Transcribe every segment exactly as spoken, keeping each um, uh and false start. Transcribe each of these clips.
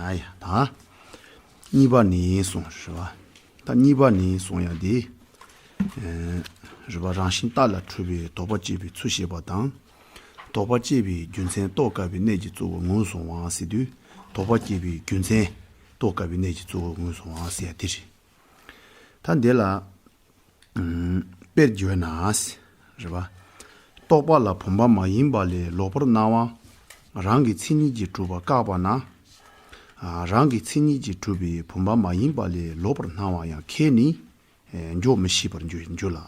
ཡ་ཡ་ད། གཉིས་པ་ནས་གསུངས་རེད་བ། ད་གཉིས་པ་ནས་གསུངས་ཡ་དེ། རེད་བ། རང་བཞིན་རྟགས་ལ་འཁྲུལ་པའི་དོགས་པ་སྐྱེས་པའི་ཚུལ་བཤད་པ་དང་། དོགས་པ་སྐྱེས་པའི་རྒྱུ་མཚན་རྟོགས་དཀའ་བའི་གནད་ཀྱིས་གཙོ་བོར་ངོས་བཟུང་བ་ཟེར་དུས། དོགས་པ་སྐྱེས་པའི་རྒྱུ་མཚན་རྟོགས་དཀའ་བའི་གནད་ཀྱིས་གཙོ་བོར་ངོས་བཟུང་བ་ཟེར་ཡ་དེ་རེད། ད་འདི་ལ། ཨུམ། དཔེར་བརྗོད་ན། རེད་བ། རྟོག་པ་ལ་བུམ་པ་མ་ཡིན་པ་ལས་ལོག་པར་སྣང་བ། རང་གི་མཚན་ཉིད་ཀྱིས་གྲུབ་པ་བཀག་པ་ན། ཨ། རང་གི་མཚན་ཉིད་ཀྱིས་གྲུབ་པའི་བུམ་པ་མ་ཡིན་པ་ལས་ལོག་པར་སྣང་བ་ཡང་ཁས་ནི། ཨེ། འཇོག་མི་ཤེས་པར་འགྱུར་འགྱུར་ལ།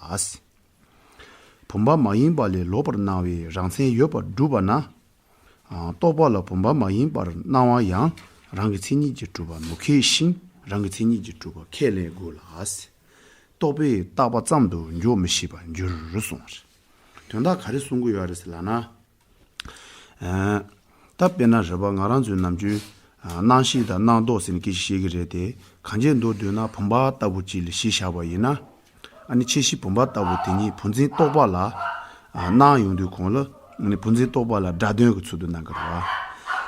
བུམ་པ་མ་ཡིན་པ་ལས་ལོག་པར་སྣང་བའི་རང་མཚན་ཡོད་པར་སྒྲུབ་པ་ན། ཨ། རྟོག་པ་ལ་བུམ་པ་མ་ཡིན་པར་སྣང་བ་ཡང་རང་གི་མཚན་ཉིད་ཀྱིས་གྲུབ་པ་མི་ཁེགས་ཤིང་རང་གི་མཚན་ཉིད་ཀྱིས་གྲུབ་པ་ཁས་ལེན་དགོས་ལ། རྟོག་པས་བཏགས་པ་ཙམ་དུ་འཇོག་མི་ཤེས་པར་འགྱུར་གསུངས། དོན་དག་ག་རེ་གསུང་གི་ཡོད་རེད་ཟེར་ལབ་ན། ཨ། ད་དཔེར་ན་རེད་བ། ང་རང་ཚོའི་ནམ་རྒྱུན། ཨ། སྣང་ཤེས་དང་སྣང་ལྡོག་ཟེར་ནས་སྐད་ཆ་བཤད་ཀྱི་རེད་དེ། གང་ཅི་མདོར་བསྡུས་ན་བུམ་པ་ལྟ་བུ་ཅིག་ལ་གཞི་བཞག་པ་ཡིན་ན། ཨ་ནི་ཁྱད་གཞི་བུམ་པ་ལྟ་བུ་དེ་ཉིད་བུམ་འཛིན་རྟོག་པ་ལ། ཨ། སྣང་ཡོང་དུས་གོང་ལ། ཨ་ནི་བུམ་འཛིན་རྟོག་པ་ལ་སྒྲ་དོན་གྱི་ཚུལ་དུ་སྣང་གི་རེད་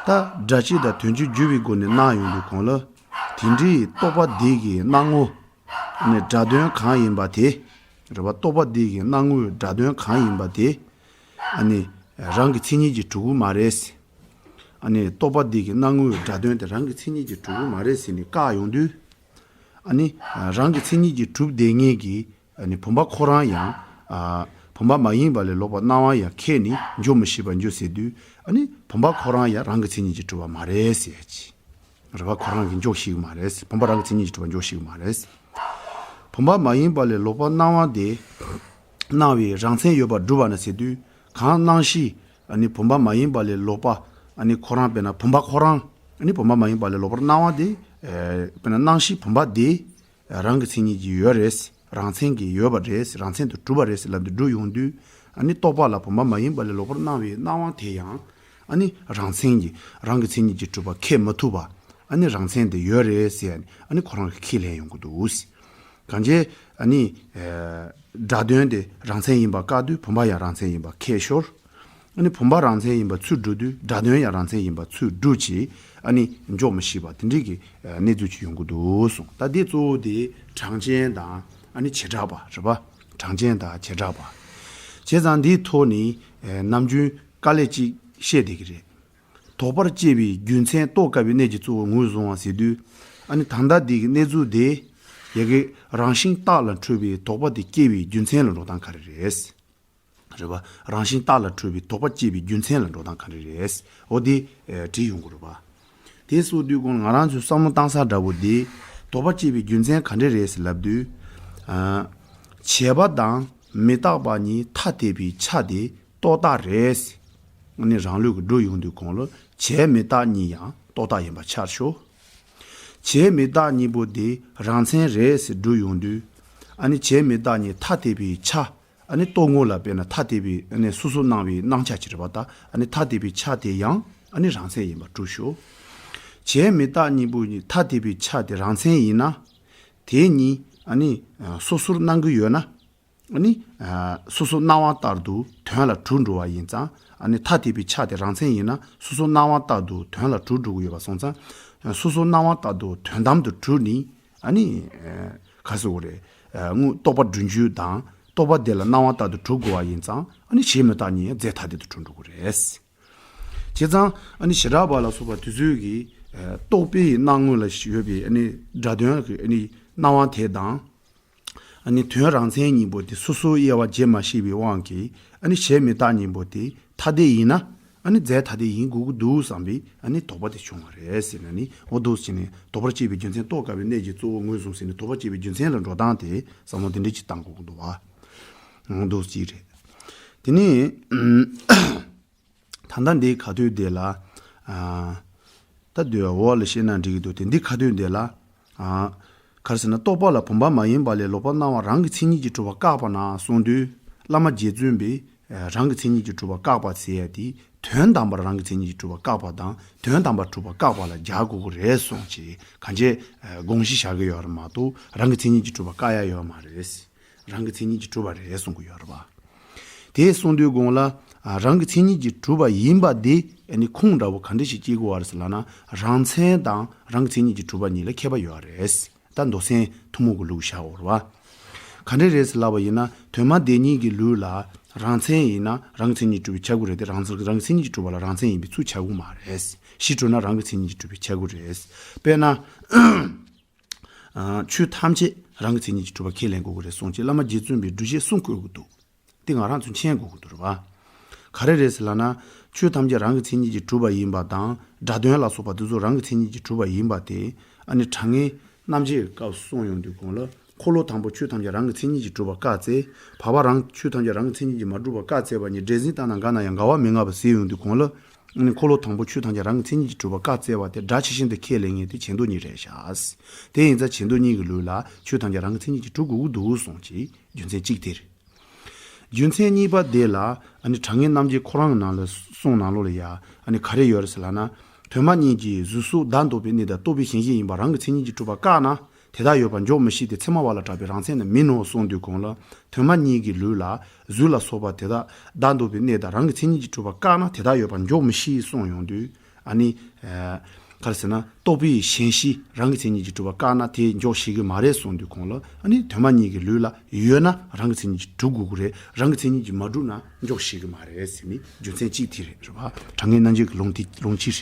བ། ད་སྒྲ་སྤྱི་དང་དོན་སྤྱི་བརྗོད་པའི་སྒོ་ནས་སྣང་ཡོང་དུས་གོང་ལ། དེ་འདྲའི་རྟོག་པ་དེ་གི་སྣང་ངོ་ཨ་ནི་སྒྲ་དོན་གང་ཡིན་པ་དེ། རེད་བ། རྟོག་པ་དེ་གི་སྣང་ངོའི་སྒྲ་དོན་གང་ཡིན་པ་དེ། ཨ་ནི་རང་གི་མཚན་ཉིད་ཀྱིས་གྲུབ་ཀྱི་མ་རེད། ཨ་ནི་རྟོག་པ་དེ་གི་སྣང་ངོའི་སྒྲ་དོན་དེ་རང་གི་མཚན་ཉིད་ཀྱིས་གྲུབ་ཀྱི་མ་རེད་ཟེར་ནས་བཀག་ཡོང་དུས། ཨ་ནི་རང་གི་མཚན་ཉིད་ཀྱིས་གྲུབ་བསྡད་མཁན་གྱི། ཨ་ནི་བུམ་པ་ཁོ་རང་ཡང་། ཨ། བུམ་པ་མ་ཡིན་པ་ལས་ལོག་པར་སྣང་བ་ཡང་ཁས་ནི་འཇོག་མི་ཤེས་པར་འགྱུར་ཟེར་དུས། ཨ་ནི་བུམ་པ་ཁོ་རང་ཡང་རང་གི་མཚན་ཉིད་ཀྱིས་གྲུབ་པ་མ་རེད་ཟེར་ཡ་ཅིག་རེད་བ། ཁོ་རང་གིས་འཇོག་ཤེས་ཀྱི་མ་རེད། བུམ་པ་རང་གི་མཚན་ཉིད་ཀྱིས་གྲུབ་པ་འཇོག་ཤེས་ཀྱི་མ་རེད། བུམ་པ་མ་ཡིན་པ་ལས་ལོག་པར་སྣང་བ་དེ། སྣང་བའི་རང་མཚན་ཡོད་པར་སྒྲུབ་པ་ན་ཟེར་དུས། གང་སྣང་ཤེས། ཨ་ནི་བུམ་པ་མ་ཡིན་པ་ལས་ལོག་པ། ཨ་ནི་ཁོ་རང་དཔེར་ན་བུམ་པ་ཁོ་རང་། ཨ་ནི་བུམ་པ་མ་ཡིན་པ་ལས་ལོག་པར་སྣང་བ་དེ། ཨ། དཔེར་ན་སྣང་ཤེས་བུམ་པ་དེ། རང་གི་མཚན་ཉིད་ཀྱིས་ཡོད་རེད། རང་མཚན་གྱིས་ཡོད་པ་རེད། རང་མཚན་དུ་གྲུབ་པ་རེད་ལབ་དུས་སྒྲུབ་ཡོང་དུས། ཨ་ནི་རྟོག་པ་ལ་བུམ་པ་མ་ཡིན་པ་ལས་ལོག་པར་སྣང་བའི་སྣང་བ་དེ་ཡང་། ཨ་ནི་རང་མཚན་གྱིས། རང་གི་མཚན་ཉིད་ཀྱིས་གྲུབ་པ་ཁས་མི་ཐུབ་པ། ཨ་ནི་རང་མཚན་དེ་ཡོད་རེད་ཟེར་ནས། ཨ་ནི་ཁོ་རང་གིས་ཁས་ལེན་ཡོང་གི་འདུག་གང་ཅི། ཨ་ནི། ཨ། སྒྲ་དོན་དེ་རང་མཚན་ཡིན་པ་བཀག་དུས་བུམ་པ་ཡང་རང་མཚན་ཡིན་པ་ཁས་ཤོར། ཨ་ནི་བུམ་པ་རང་མཚན་ཡིན་པ་ཚུར་སྒྲུབ་དུས་སྒྲ་དོན་ཡང་རང་མཚན་ཡིན་པ་ཚུར་སྒྲུབ་བྱས། ཨ་ནི་འཇོག་མི་ཤེས་པ་དེ་འདྲའི་གི་གནས་ཚུལ་ཅིག་ཡོང་གི་འདུག་གསུངས། ད་འདི་གཙོ་བོ་དེ་གྲངས་ཅན་དང་། ཨ་ནི་བྱེ་བྲག་པ་རེད་པ། གྲངས་ཅན་དང་བྱེ་བྲག་པ། བྱས་ཙང་འདིའི་ཐོག་ནས་ནམ་རྒྱུན་དཀའ་ལས་ཅིག་བཤད་བསྡད་ཀྱི་རེད། དོགས་པར་སྐྱེས་པའི་རྒྱུ་མཚན་རྟོགས་དཀའ་བའི་གནད་ཀྱིས་གཙོ་བོར་ངོས་བཟུང་བ་ཟེར་དུས། ཨ་ནི་ད་ལྟ་འདི་གི་གནས་ཚུལ་དེ། ཡ་གི་རང་བཞིན་རྟགས་ལ་འཁྲུལ་པའི་དོགས་པ་དེ་སྐྱེ་བའི་རྒྱུ་མཚན་ལ་འགྲོ་སྟངས་ག་རེ་རེད། རེད་པ། རང་བཞིན་རྟགས་ལ་འཁྲུལ་པའི་དོགས་པ་སྐྱེ་བའི་རྒྱུ་མཚན་ལ་འགྲོ་སྟངས་ག་རེ་རེད། འོ་དེ། ཨེ། དྲིས་ཡོང་གི་རེད་པ། དེ་གསུངས་དུས་གོང་ང་རང་ཚོས་བསམ་བློ་བཏང་ས་འདྲ་བོ་དེ། དོགས་པ་སྐྱེ་བའི་རྒྱུ་མཚན་ག་འདྲ་རེད་ཟེར་ལབ་དུས། ཨ། བྱས་པ་དང་མི་རྟག་པ་གཉིས་ཐ་དད་པའི་ཆ་དེ་རྟོག་བཏགས་རེད། ཨ་ནི་རང་ལུགས་ཀྱི་སྒྲུབ་ཡོང་དུས་གོང་ལ་བྱས་མི་རྟག་གཉིས་ཡང་རྟོག་བཏགས་ཡིན་པ་ཆར་ཤོག་བྱས་མི་རྟག་གཉིས་པོ་དེ་རང་མཚན་རེད་ཟེར་སྒྲུབ་ཡོང་དུས། ཨ་ནི་བྱས་མི་རྟག་གཉིས་ཐ་དད་པའི་ཆ། ཨ་ནི་རྟོག་ངོ་ལ་དཔེར་ན་ཐ་དད་པའི། ཨ་ནི་སོ་སོར་སྣང་བའི་སྣང་ཆ་ཅིག་རེད་པ། ད་ཨ་ནི་ཐ་དད་པའི་ཆ་དེ་ཡང་ཨ་ནི་རང་མཚན་ཡིན་པ་སྒྲུབ་ཤོག་བྱས་མི་རྟག་གཉིས་པོ་གཉིས་ཐ་དད་པའི་ཆ་དེ་རང་མཚན་ཡིན་ན། དེ་གཉིས་ཨ་ནི་སོ་སོར་སྣང་གི་ཡོད་ན། ཨ་ནི་སོ་སོར་སྣང་བ་ལྟར་དུ་དོན་ལ་གྲུབ་འགྲོ་བ་ཡིན་ཙང་། ཨ་ནི་ཐ་དད་པའི་ཆ་དེ་རང་མཚན་ཡིན་ན་སོ་སོར་སྣང་བ་ལྟར་དུ་དོན་ལ་གྲུབ་འགྲོ་གི་ཡོད་པ་སོང་ཙང་། སོ་སོར་སྣང་བ་ལྟར་དུ་དོན་དམ་དུ་གྲུབ་ནས། ཨ་ནི། ཨ། ག་ཟེར་དགོས་རེད། ཨ། དངོས་རྟོག་པ་སྒྲུབ་རྒྱུ་དང་རྟོག་པ་དེ་ལ་སྣང་བ་ལྟར་དུ་གྲུབ་དགོས་པ་ཡིན་ཙང་། ཨ་ནི་བྱས་མི་རྟག་གཉིས་རྫས་ཐ་དད་དུ་གྲུབ་འགྲོ་གི་རེད། བྱས་ཙང་ཨ་ནི་བྱེ་བྲག་པ་ལ་སོགས་པ་དེ་ཚོའི་གི། ཨ། རྟོག་པའི་སྣང་ངོ་ལ་ཡོད་པའི་ཨ་ནི་སྒྲ་དོན་གྱི་ཨ་ནི་སྣང་བ་དེ་དང་། ཨ་ནི་དོན་རང་མཚན་གཉིས་པོ་དེ་སོ་སོའི་དབྱེ་བ་འབྱེད་མ་ཤེས་པའི་དབང་གིས། ཨ་ནི་བྱས་མི་རྟག་གཉིས་པོ་དེ་ཐ་དད་ཡིན་ན། ཨ་ནི་རྫས་ཐ་དད་ཡིན་དགོས་ཀྱི་འདུག་བསམ་པའི་ཨ་ནི་དོགས་པ་དེ་བྱུང་བ་རེད་ཟེར་ན་ནི། འོ་འདུག་སེ་བྱས་ནས་དོགས་པར་སྐྱེས་པའི་རྒྱུ་མཚན་རྟོགས་དཀའ་བའི་གནད་ཀྱིས་གཙོ་བོར་ངོས་བཟུང་ཟེར་ནས་དོགས་པར་སྐྱེས་པའི་རྒྱུ་མཚན་ལ་འགྲོ་སྟངས་དེ་བསམ་བློ་དེ་འདྲ་ཅིག་བཏང་དགོས་ཀྱི་འདུག་བ། འོ་འདུག་སེ་ཅིག་རེད། དེ་ནས། ད་ལྟ་འདིའི་ཁ་ཐུག་དེ་ལ། ཨ། ད་འདི་འོག་ལ་བཤད་ན་འགྲིག་གི་འདུག་སྟེ། འདིའི་ཁ་ཐུག་འདི་ལ། ཨ། ག་རེ་ཟེར་ན། རྟོག་པ་ལ་བུམ་པ་མ་ཡིན་པ་ལས་ལོག་པར་སྣང་བ་རང་གི་མཚན་ཉིད་ཀྱིས་གྲུབ་པ་བཀག་པ་ན་གསུངས་དུས། བླ་མ་རྗེ་བཙུན་པས། ཨ། རང་གི་མཚན་ཉིད་ཀྱིས་གྲུབ་པ་བཀག་པ་ཟེར་ཡ་དེ། དོན་དམ་པར་རང་གི་མཚན་ཉིད་ཀྱིས་གྲུབ་པ་བཀག་པ་དང་། དོན་དམ་པར་གྲུབ་པ་བཀག་པ་ལ་སྦྱར་དགོས་ཀྱི་རེད་གསུངས་བྱས། གང་ཅི། ཨ། དགོངས་གཞི་བཞག་གི་ཡོད་རེད་མ་གཏོགས། རང་གི་མཚན་ཉིད་ཀྱིས་གྲུབ་པ་བཀག་ཡ་ཡོད་མ་རེད། རང་གི་མཚན་ཉིད་ཀྱིས་གྲུབ་པ་རེད་གསུང་གི་ཡོད་རེད་པ། དེ་གསུང་དུས་གོང་ལ་ཨ་རང་གི་མཚན་ཉིད་ཀྱིས་གྲུབ་པ་ཡིན་པ་དེ་ཨ་ནི་ཁུངས་འདྲ་བོ་ག་འདྲ་ཞིག་སྐྱེ་དགོས་པ་རེད་ཟེར་ལབ་ན། རང་མཚན་དང་རང་གི་མཚན་ཉིད་ཀྱིས་གྲུབ་པ་གཉིས་ལ་ཁྱད་པར་ཡོད་རེད། ད་མདོ་སེམས་ཐུན་མོང་གི་ལུགས་བཞག་ཡོད་རེད་བ། ག་འདྲ་རེད་ཟེར་ལབ་པ་ཡིན་ན། དོན་མ་དེ་གཉིས་ཀྱི་ལུགས་ལ་རང་མཚན་ཡིན་ན་རང་གི་མཚན་ཉིད་གྲུབ་པའི་ཆགས་ཀྱི་རེད་དེ། རང་རང་གི་མཚན་ཉིད་ཀྱིས་གྲུབ་པ་ལ་རང་མཚན་ཡིན་པའི་ཚུལ་ཆགས་ཀྱི་མ་རེད། གཞི་གྲུབ་ན་རང་གི་མཚན་ཉིད་ཀྱིས་གྲུབ་པའི་ཆགས་ཀྱི་རེད། དཔེར་ན། ཨ་ཆོས་ཐམས་ཅད་རང་གི་མཚན་ཉིད་ཀྱིས་གྲུབ་པ་ཁས་ལེན་དགོས་ཀྱི་རེད་གསུངས་ཀྱི། བླ་མ་རྗེ་བཙུན་པའི་སྒྲུབ་བྱེད་གསུང་བཀོད་ཀྱི་འདུག་དེ་ང་རང་ཚོས་མཁྱེན་དགོས་ཀྱི་འདུག་རེད་བ། ག་རེ་རེད་ཟེར་ལབ་ན། ཆོས་ཐམས་ཅད་རང་གི་མཚན་ཉིད་ཀྱིས་གྲུབ་པ་ཡིན་པ་དང་། སྒྲ་དོན་ལ་སོགས་པ་དེ་ཚོ་རང་གི་མཚན་ཉིད་ཀྱིས་གྲུབ་པ་ཡིན་པ་དེ། ཨ་ནི་དྲང་ངེས་རྣམ་འབྱེད་ཀྱི་སྐབས་སུ་གསུངས་ཡོང་དུས་གོང་ལ། འཁོར་ལོ་དང་པོ་ཆོས་ཐམས་ཅད་རང་གི་མཚན་ཉིད་ཀྱིས་གྲུབ་པ་བཀག་སྟེ། བར་པ་རང་ཆོས་ཐམས་ཅད་རང་གི་མཚན་ཉིད་ཀྱིས་མ་གྲུབ་པ་བཀག་སྟེ་བ་གཉིས་འདྲེས་ཟིན་བཏང་ན་འགལ་ན་ཡང་འགལ་བ་མི་མངའ་བ་ཟེར་ཡོང་དུས་གོང་ལ། ཨ་ནི་འཁོར་ལོ་དང་པོ་ཆོས་ཐམས་ཅད་རང་གི་མཚན་ཉིད་ཀྱིས་གྲུབ་པ་བཀག་སྟེ་བ་དེ་སྒྲ་ཇི་བཞིན་དུ་ཁས་ལེན་མཁན་དེ་བྱེ་མདོ་གཉིས་རེད་ཤག་དེ་ཡིན་ཙང་བྱེ་མདོ་གཉིས་ཀྱི་ལུགས་ལ་ཆོས་ཐམས་ཅད་རང་གི་མཚན་ཉིད་ཀྱིས་གྲུབ་དགོས་ཀྱི་འདུག་གསུངས་ཀྱི་རྒྱུ་མཚན་གཅིག་དེ་རེད། རྒྱུ་མཚན་གཉིས་པ་དེ་ལ་ཨ་ནི་དྲང་ངེས་རྣམ་འབྱེད་ཁོ་རང་གི་ནང་ལ་གསུང་ནང་ལོགས་ལ་ཡ་ཨ་ནི་ག་རེ་ཡོད་རེད་ཟེར་ལབ་ན། དོན་མ་གཉིས་ཀྱིས་གཟུགས་སོགས་བདག་འདོགས་པའི་གནས་དང་རྟོག་པའི་ཞེན་གཞི་ཡིན་པ་རང་གི་མཚན་ཉིད་ཀྱིས་གྲུབ་པ་བཀག་ན། དེ་དག་ཡོད་པར་འཇོག་མི་ཤེས་ཏེ། ཚད་མ་བ་ལ་གྲགས་པའི་རང་མཚན་ནི་མིན་ནོ་གསུངས་དུས་གོང་ལ། དོན་མ་གཉིས་ཀྱི་ལུགས་ལ་གཟུགས་ལ་སོགས་པ་དེ་དག་བདག་འདོགས་པའི་གནས་དང་རང་གི་མཚན་ཉིད་ཀྱིས་གྲུབ་པ་བཀག་ན་དེ་དག་ཡོད་པར་འཇོག་མི་ཤེས་གསུངས་ཡོང་དུས། ཨ་ནི། ཨ་ག་རེ་ཟེར་ན། རྟོག་པའི་ཞེན་གཞི་རང་གི་མཚན་ཉིད་ཀྱིས་གྲུབ་པ་བཀག་ན་དེ་འཇོག་ཤེས་ཀྱི་མ་རེད་གསུངས་དུས་གོང་ལ། ཨ་ནི་དོན་མ་གཉིས་ཀྱི་ལུགས་ལ་ཡོད་ན་རང་གི་མཚན་ཉིད་ཀྱིས་གྲུབ་དགོས་ཀྱི་རེད། རང་གི་མཚན་ཉིད་ཀྱིས་མ་གྲུབ་ན་འཇོག་ཤེས་ཀྱི་མ་རེད་ཟེར་ནི་རྒྱུ་མཚན་གཅིག་དེ་རེད། རེད་བ། དྲང་ངེས་རྣམ་འབྱེད་ཀྱི་ལུང་དེ་ལུང་གཅིག་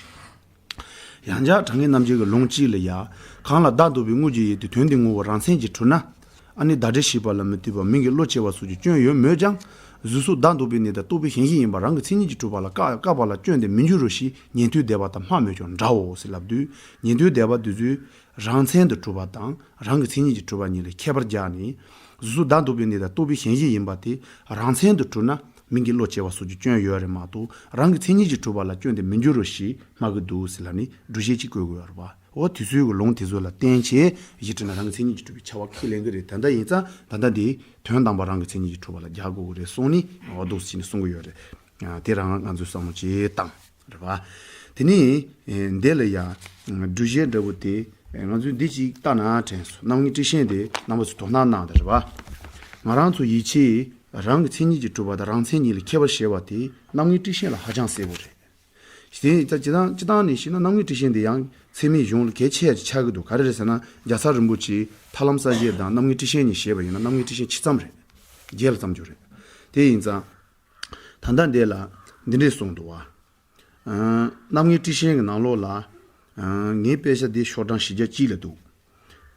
རེད། ཡང་བསྐྱར་དྲང་ངེས་རྣམ་འབྱེད་ཀྱི་ལུང་གཅིག་ལ་ཡ། གང་ལ་བདག་འདོགས་པའི་དངོས་ཀྱི་ཡུལ་ཏེ། དོན་དེ་ངོ་བོ་རང་མཚན་གྱིས་གྲུབ་ན། ཨ་ནི་བདག་འབྲས་ཤེས་པ་ལ་མི་ལྟོས་པར་མིང་གིས་བློ་སྐྱེ་བ་སོགས་ཀྱི་སྐྱོན་ཡོད་མོད་ཀྱང་། གཟུགས་སོགས་བདག་འདོགས་པའི་གནས་དང་རྟོག་པའི་ཞེན་གཞི་ཡིན་པ་རང་གི་མཚན་ཉིད་ཀྱིས་གྲུབ་པ་ལ་བཀག་བཀག་པ་ལ་སྐྱོན་དེ་མི་འགྱུར་རོ་ཞེས་ཉན་ཐོས་སྡེ་པ་དང་སྨྲ་མི་ཆོག་འདྲའོ་ཟེར་ལབ་དུས། ཉན་ཐོས་སྡེ་པ་དེ་ཚོས་རང་མཚན་དུ་གྲུབ་པ་དང་རང་གི་མཚན་ཉིད་ཀྱིས་གྲུབ་པ་གཉིས་ལ་ཁྱད་པར་སྦྱར་ནས། གཟུགས་སོགས་བདག་འདོགས་པའི་གནས་དང་རྟོག་པའི་ཞེན་གཞི་ཡིན་པ་དེ་རང་མཚན་དུ་གྲུབ་ན་མིང་གིས་བློ་སྐྱེ་བ་སོགས་ཀྱི་སྐྱོན་ཡོད་རེད་མ་གཏོགས། རང་གི་མཚན་ཉིད་ཀྱིས་གྲུབ་པ་ལ་སྐྱོན་དེ་མི་འགྱུར་རོ་ཞེས་སྨྲ་གི་འདུག་ཟེར་ལབ་ནས་སྒྲུབ་བྱེད་ཅིག་བཀོད་དགོས་ཡོད་རེད་པ། འོ་དེ་ཚོའི་གི་ལུང་དེ་ཚོ་ལ་བརྟེན་བྱས་གཞི་གྲུབ་ན་རང་གི་མཚན་ཉིད་ཀྱིས་གྲུབ་པའི་ཁྱབ་པ་ཁས་ལེན་གི་རེད། ད་ལྟ་ཡིན་ཙང་ད་ལྟ་འདི་དོན་དམ་པར་རང་གི་མཚན་ཉིད་ཀྱིས་གྲུབ་པ་ལ་རྒྱག་དགོས་གི་རེད་གསུངས་ནས། འོ་འདུག་སེ་བྱས་ནས་གསུང་གི་ཡོད་རེད། དེ་རང་ང་ཚོས་བསམ་བློ་བྱེད་སྟངས་རེད་པ། དེ་ནས་འདི་ལ་ཡང་སྒྲུབ་བྱེད་འདྲ་བོ་དེ་ང་ཚོས་འདི་གཅིག་ལྟ་ན་དྲན་སོང་། རྣམ་ངེས་སྤྲི་ཤན་དེ་རྣམ་པ་ཚོས་དོ་སྣང་གནང་དང་རེད་པ། ང་རང་ཚོ་ཡིད་ཆེས་རང་གི་མཚན་ཉིད་ཀྱིས་གྲུབ་པ་དང་རང་མཚན་ཉིད་ལ་ཁྱད་པར་ཕྱེ་བ་དེ་རྣམ་ངེས་སྤྲི་ཤན་ལ་ཧ་ཅང་གསལ་པོ་རེད། དེ་ཡིན་ཙང་སྤྱི་བཏང་སྤྱི་བཏང་ནས་བཤད་ན་རྣམ་ངེས་སྤྲི་ཤན་དེ་ཡང་ཚད་མའི་གཞུང་ལ་གལ་ཆེ་ཡ་ཅིག་ཆགས་ཀྱི་འདུག་ག་རེ་རེད་ཟེར་ན། རྒྱལ་ཚབ་རིན་པོ་ཆེའི་ཐར་ལམ་གསལ་བྱེད་དང་རྣམ་ངེས་སྤྲི་ཤན་གཉིས་བཤད་པ་ཡིན་ན་རྣམ་ངེས་སྤྲི་ཤན་ཕྱེད་ཙམ་རེད། བརྒྱད་ལ་བརྩམས་རྒྱུ་རེད། དེ་ཡིན་ཙང་། ད་ལྟ་འདི་ལ་འདི་འདྲས་གསུངས་འདུག་བ། ཨ་རྣམ་ངེས་སྤྲི་ཤན་གྱི་ནང་ལོགས་ལ། ཨ་ངའི་དཔེ་ཆ་འདི་ཤོག་གྲངས་བཞི་བརྒྱ་གཅིག་ལ་འདུག་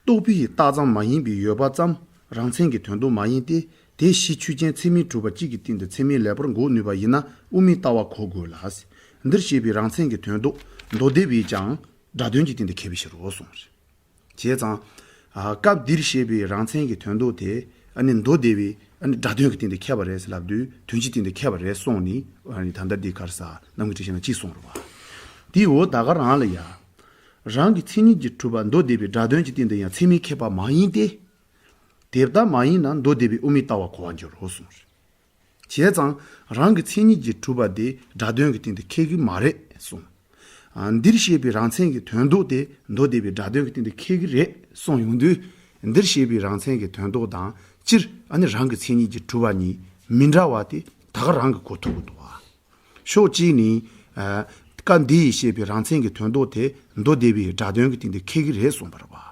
རྟོག་པས་བཏགས་ཙམ་མ་ཡིན་པའི་ཡོད་པ་ཙམ་རང་མཚན་གྱི་དོན་ལྡོག་མ་ཡིན་ཏེ། དེ་གཞི་ཆོས་ཅན་ཚད་མས་གྲུབ་པ་གཅིག་གི་སྟེང་དུ་ཚད་མས་ལེགས་པར་འགོག་ནུས་པ་ཡིན་ན་དབུ་མའི་ལྟ་བ་གོ་དགོས་ལ། འདིར་བཤད་པའི་རང་མཚན་གྱི་དོན་ལྡོག་མདོ་སྡེ་པས་ཀྱང་སྒྲ་དོན་གྱི་སྟེང་དུ་མཁས་པའི་ཕྱིར་རོ་གསུངས། བྱས་ཙང་། ཨ་སྐབས་འདིར་བཤད་པའི་རང་མཚན་གྱི་དོན་ལྡོག་དེ་ཨ་ནི་མདོ་སྡེ་པས་ཨ་ནི་སྒྲ་དོན་གྱི་སྟེང་དུ་མཁས་པ་རེད་ཟེར་ལབ་དུས་དོན་སྤྱིའི་སྟེང་དུ་མཁས་པ་རེད་གསུངས་ནས། ཨ་ནི་ད་ལྟ་འདི་ག་རེ་ཟེར་རྣམ་ངེས་སྤྲི་ཤན་ལ་གཅིག་གསུངས་རེད་པ། དེའི་འོག་ད་ག་རང་ལ་ཡ། རང་གི་མཚན་ཉིད་ཀྱིས་གྲུབ་པ་མདོ་སྡེ་པའི་སྒྲ་དོན་གྱི་སྟེང་དུ་ཡང་ཚད་མས་མཁས་པ་མ་ཡིན་ཏེ། དེ་ལྟ་མ་ཡིན་ན་མདོ་སྡེ་པའི་དབུ་མའི་ལྟ་བ་གོ་བར་འགྱུར་རོ་གསུངས། བྱས་ཙང་རང་གི་མཚན་ཉིད་ཀྱིས་གྲུབ་པ་དེ་སྒྲ་དོན་གྱི་སྟེང་དུ་མཁས་ཀྱི་མ་རེད་གསུངས། ཨ་འདིར་བཤད་པའི་རང་མཚན་གྱི་དོན་ལྡོག་དེ་མདོ་སྡེ་པའི་སྒྲ་དོན་གྱི་སྟེང་དུ་མཁས་ཀྱི་རེད་གསུངས་ཡོང་དུས། འདིར་བཤད་པའི་རང་མཚན་གྱི་དོན་ལྡོག་དང་སྤྱིར་ཨ་ནི་རང་གི་མཚན་ཉིད་ཀྱིས་གྲུབ་པ་གཉིས་མི་འདྲ་བ་དེ་ད་ག་རང་གིས་གོ་ཐུབ་ཀྱི་འདུག་བ། ཕྱོགས་གཅིག་ནས། ཨ་སྐབས་འདི་ཡིས་བཤད་པའི་རང་མཚན་གྱི་དོན་ལྡོག་དེ་མདོ་སྡེ་པའི་སྒྲ་དོན་གྱི་སྟེང་དུ་མཁས་ཀྱི་རེད་གསུངས་པ་རེད་བ།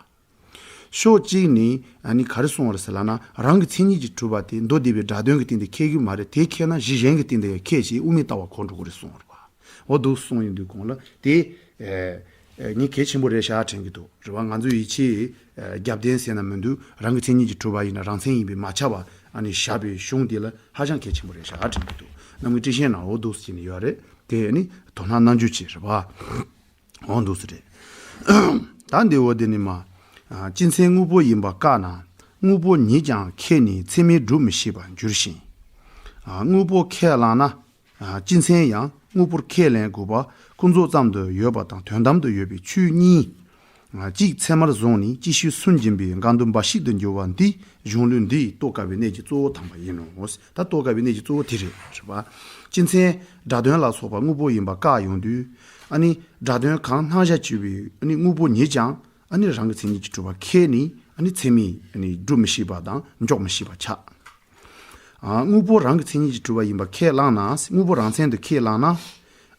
ཕྱོགས་གཅིག་ནས་ཨ་ནི་ག་རེ་གསུངས་པ་རེད་ཟེར་ལབ་ན། རང་གི་མཚན་ཉིད་ཀྱིས་གྲུབ་པ་དེ་མདོ་སྡེ་པའི་སྒྲ་དོན་གྱི་སྟེང་དུ་མཁས་ཀྱི་མ་རེད། དེ་མཁས་ན་གཞི་གཞན་གྱི་སྟེང་དུ་ཡང་མཁས་ཞེས་དབུ་མའི་ལྟ་བ་གོ་འགྲོ་གི་རེད་གསུངས་པ་རེད་བ། འོ་འདུག་གསུངས་ཡོང་དུས་གོང་ལ་དེ་ཨ་ཨ་ངས་གལ་ཆེན་པོ་རེད་ཤག་དྲན་གྱི་འདུག་རེད་བ། ང་ཚོ་ཡིད་ཆེས་ཨ་རྒྱབ་རྟེན་ཟེར་ན་མི་འདུག་རང་གི་མཚན་ཉིད་ཀྱིས་གྲུབ་པ་ཡིན་ན་རང་མཚན་ཡིན་པས་མ་ཁྱབ་པ་ཨ་ནི་བཞག་པའི་གཞུང་དེ་ལ་ཧ་ཅང་གལ་ཆེན་པོ་རེད་ཤག་དྲན་གྱི་འདུག་རྣམ་ངེས་སྤྲི་ཤན་ནང་འོ་འདུག་ཟེར་ནས་ཡོད་རེད། དེ་ནི་དོ་སྣང་གནང་རྒྱུ་བྱས་རེད་བ། འོ་འདུག་སེ་རེད། ད་འདི་འོ་དེ་ནི་མ། ཨ་སྤྱི་མཚན་དངོས་པོ་ཡིན་པ་བཀག་ན་དངོས་པོ་ཉིད་ཀྱང་ཁེགས་ནས་ཚད་མས་སྒྲུབ་མི་ཤེས་པར་འགྱུར་ཞིང་། ཨ་དངོས་པོ་ཁས་བླངས་ན། ཨ་སྤྱི་མཚན་ཡང་དངོས་པོར་ཁས་ལེན་དགོས་པ་ཀུན་རྫོབ་ཙམ་དུ་ཡོད་པ་དང་དོན་དམ་དུ་ཡོད་པའི་ཆོས་གཉིས། ཨ་གཅིག་ཚད་མར་བཟུང་ནས་ཅིག་ཤོས་སུན་འབྱིན་པའི་འགལ་འདུ་འབའ་ཞིག་ཏུ་འགྱུར་བ་འདི་གཞུང་ལུགས་འདི་ཡི་རྟོགས་དཀའ་བའི་གནད་ཀྱི་གཙོ་བོ་དམ་པ་ཡིན་ནོ། ད་རྟོགས་དཀའ་བའི་གནད་ཀྱི་གཙོ་བོ་དེ་རེད། རེད་པ། སྤྱི་མཚན་སྒྲ་དོན་ལ་སོགས་པ་དངོས་པོ་ཡིན་པ་བཀག་ཡོང་དུས། ཨ་ནི་སྒྲ་དོན་གང་སྣང་བཞག་བྱས་པའི་ཨ་ནི་དངོས་པོ་ཉིད་ཀྱང་ཨ་ནི་རང་གི་མཚན་ཉིད་ཀྱིས་གྲུབ་པ་ཁེགས་ནས་ཨ་ནི་ཚད་མས་ཨ་ནི་སྒྲུབ་མི་ཤེས་པ་དང་འཇོག་མི་ཤེས་པ་ཆགས། ཨ། དངོས་པོ་རང་གི་མཚན་ཉིད་ཀྱིས་གྲུབ་པ་ཡིན་པ་ཁས་བླངས་ན། དངོས་པོ་རང་མཚན་དུ་ཁས་བླངས་ན།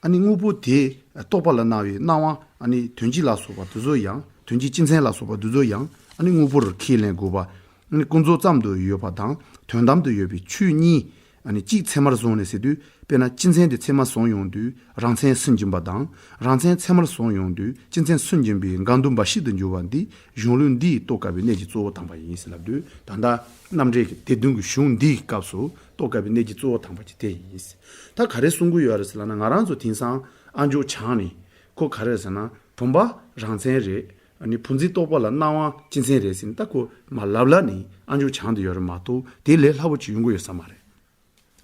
ཨ་ནི་དངོས་པོ་དེ་རྟོག་པ་ལ་སྣང་བའི་སྣང་བ། ཨ་ནི་དོན་སྤྱི་ལ་སོགས་པ་དེ་ཚོ་ཡང་། དོན་སྤྱི་སྤྱི་མཚན་ལ་སོགས་པ་དེ་ཚོ་ཡང་། ཨ་ནི་དངོས་པོར་ཁས་ལེན་དགོས་པ། ཨ་ནི་ཀུན་རྫོབ་ཙམ་དུ་ཡོད་པ་དང་དོན་དམ་དུ་ཡོད་པའི་ཆོས་གཉིས། ཨ་ནི་གཅིག་ཚད་མར་བཟུང་ནས་ཟེར་དུས། དཔེར་ན་སྤྱི་མཚན་དེ་ཚད་མར་བཟུང་ཡོང་དུས་རང་མཚན་སུན་འབྱིན་པ་དང་། རང་མཚན་ཚད་མར་བཟུང་ཡོང་དུས་སྤྱི་མཚན་སུན་འབྱིན་པའི་འགལ་འདུ་འབའ་ཞིག་ཏུ་འགྱུར་བ་འདི་གཞུང་ལུགས་འདིའི་རྟོགས་དཀའ་བའི་གནད་ཀྱི་གཙོ་བོ་དམ་པ་ཡིན་ཟེར་ལབ་དུས། ད་ལྟ་རྣམ་འགྲེལ་གྱི་སྡེ་བདུན་གྱི་གཞུང་འདིའི་སྐབས་སུ་རྟོགས་དཀའ་བའི་གནད་ཀྱི་གཙོ་བོ་དམ་པ་ཅིག་དེ་ཡིན། ད་ག་རེ་གསུང་གི་ཡོད་རེད་ཟེར་ལབ་ན། ང་རང་ཚོ་དེང་སང་ཨ་མཆོག་བྱང་ནས། ཁོ་ག་རེ་ཟེར་ན། བུམ་པ་རང་མཚན་རེད། ཨ་ནི་བུམ་འཛིན་རྟོག་པ་ལ་སྣང་བ་སྤྱི་མཚན་རེད་ཟེར་ནས། ད་ཁོ་མར་ལབ་ལབ་ནས་ཨ་མཆོག་བྱང་དུ་ཡོད་རེད་མ་གཏོགས། དེ་ལས་སླ་པོ་ཅིག་ཡོང་གི་ཡོད་ས་མ་རེད།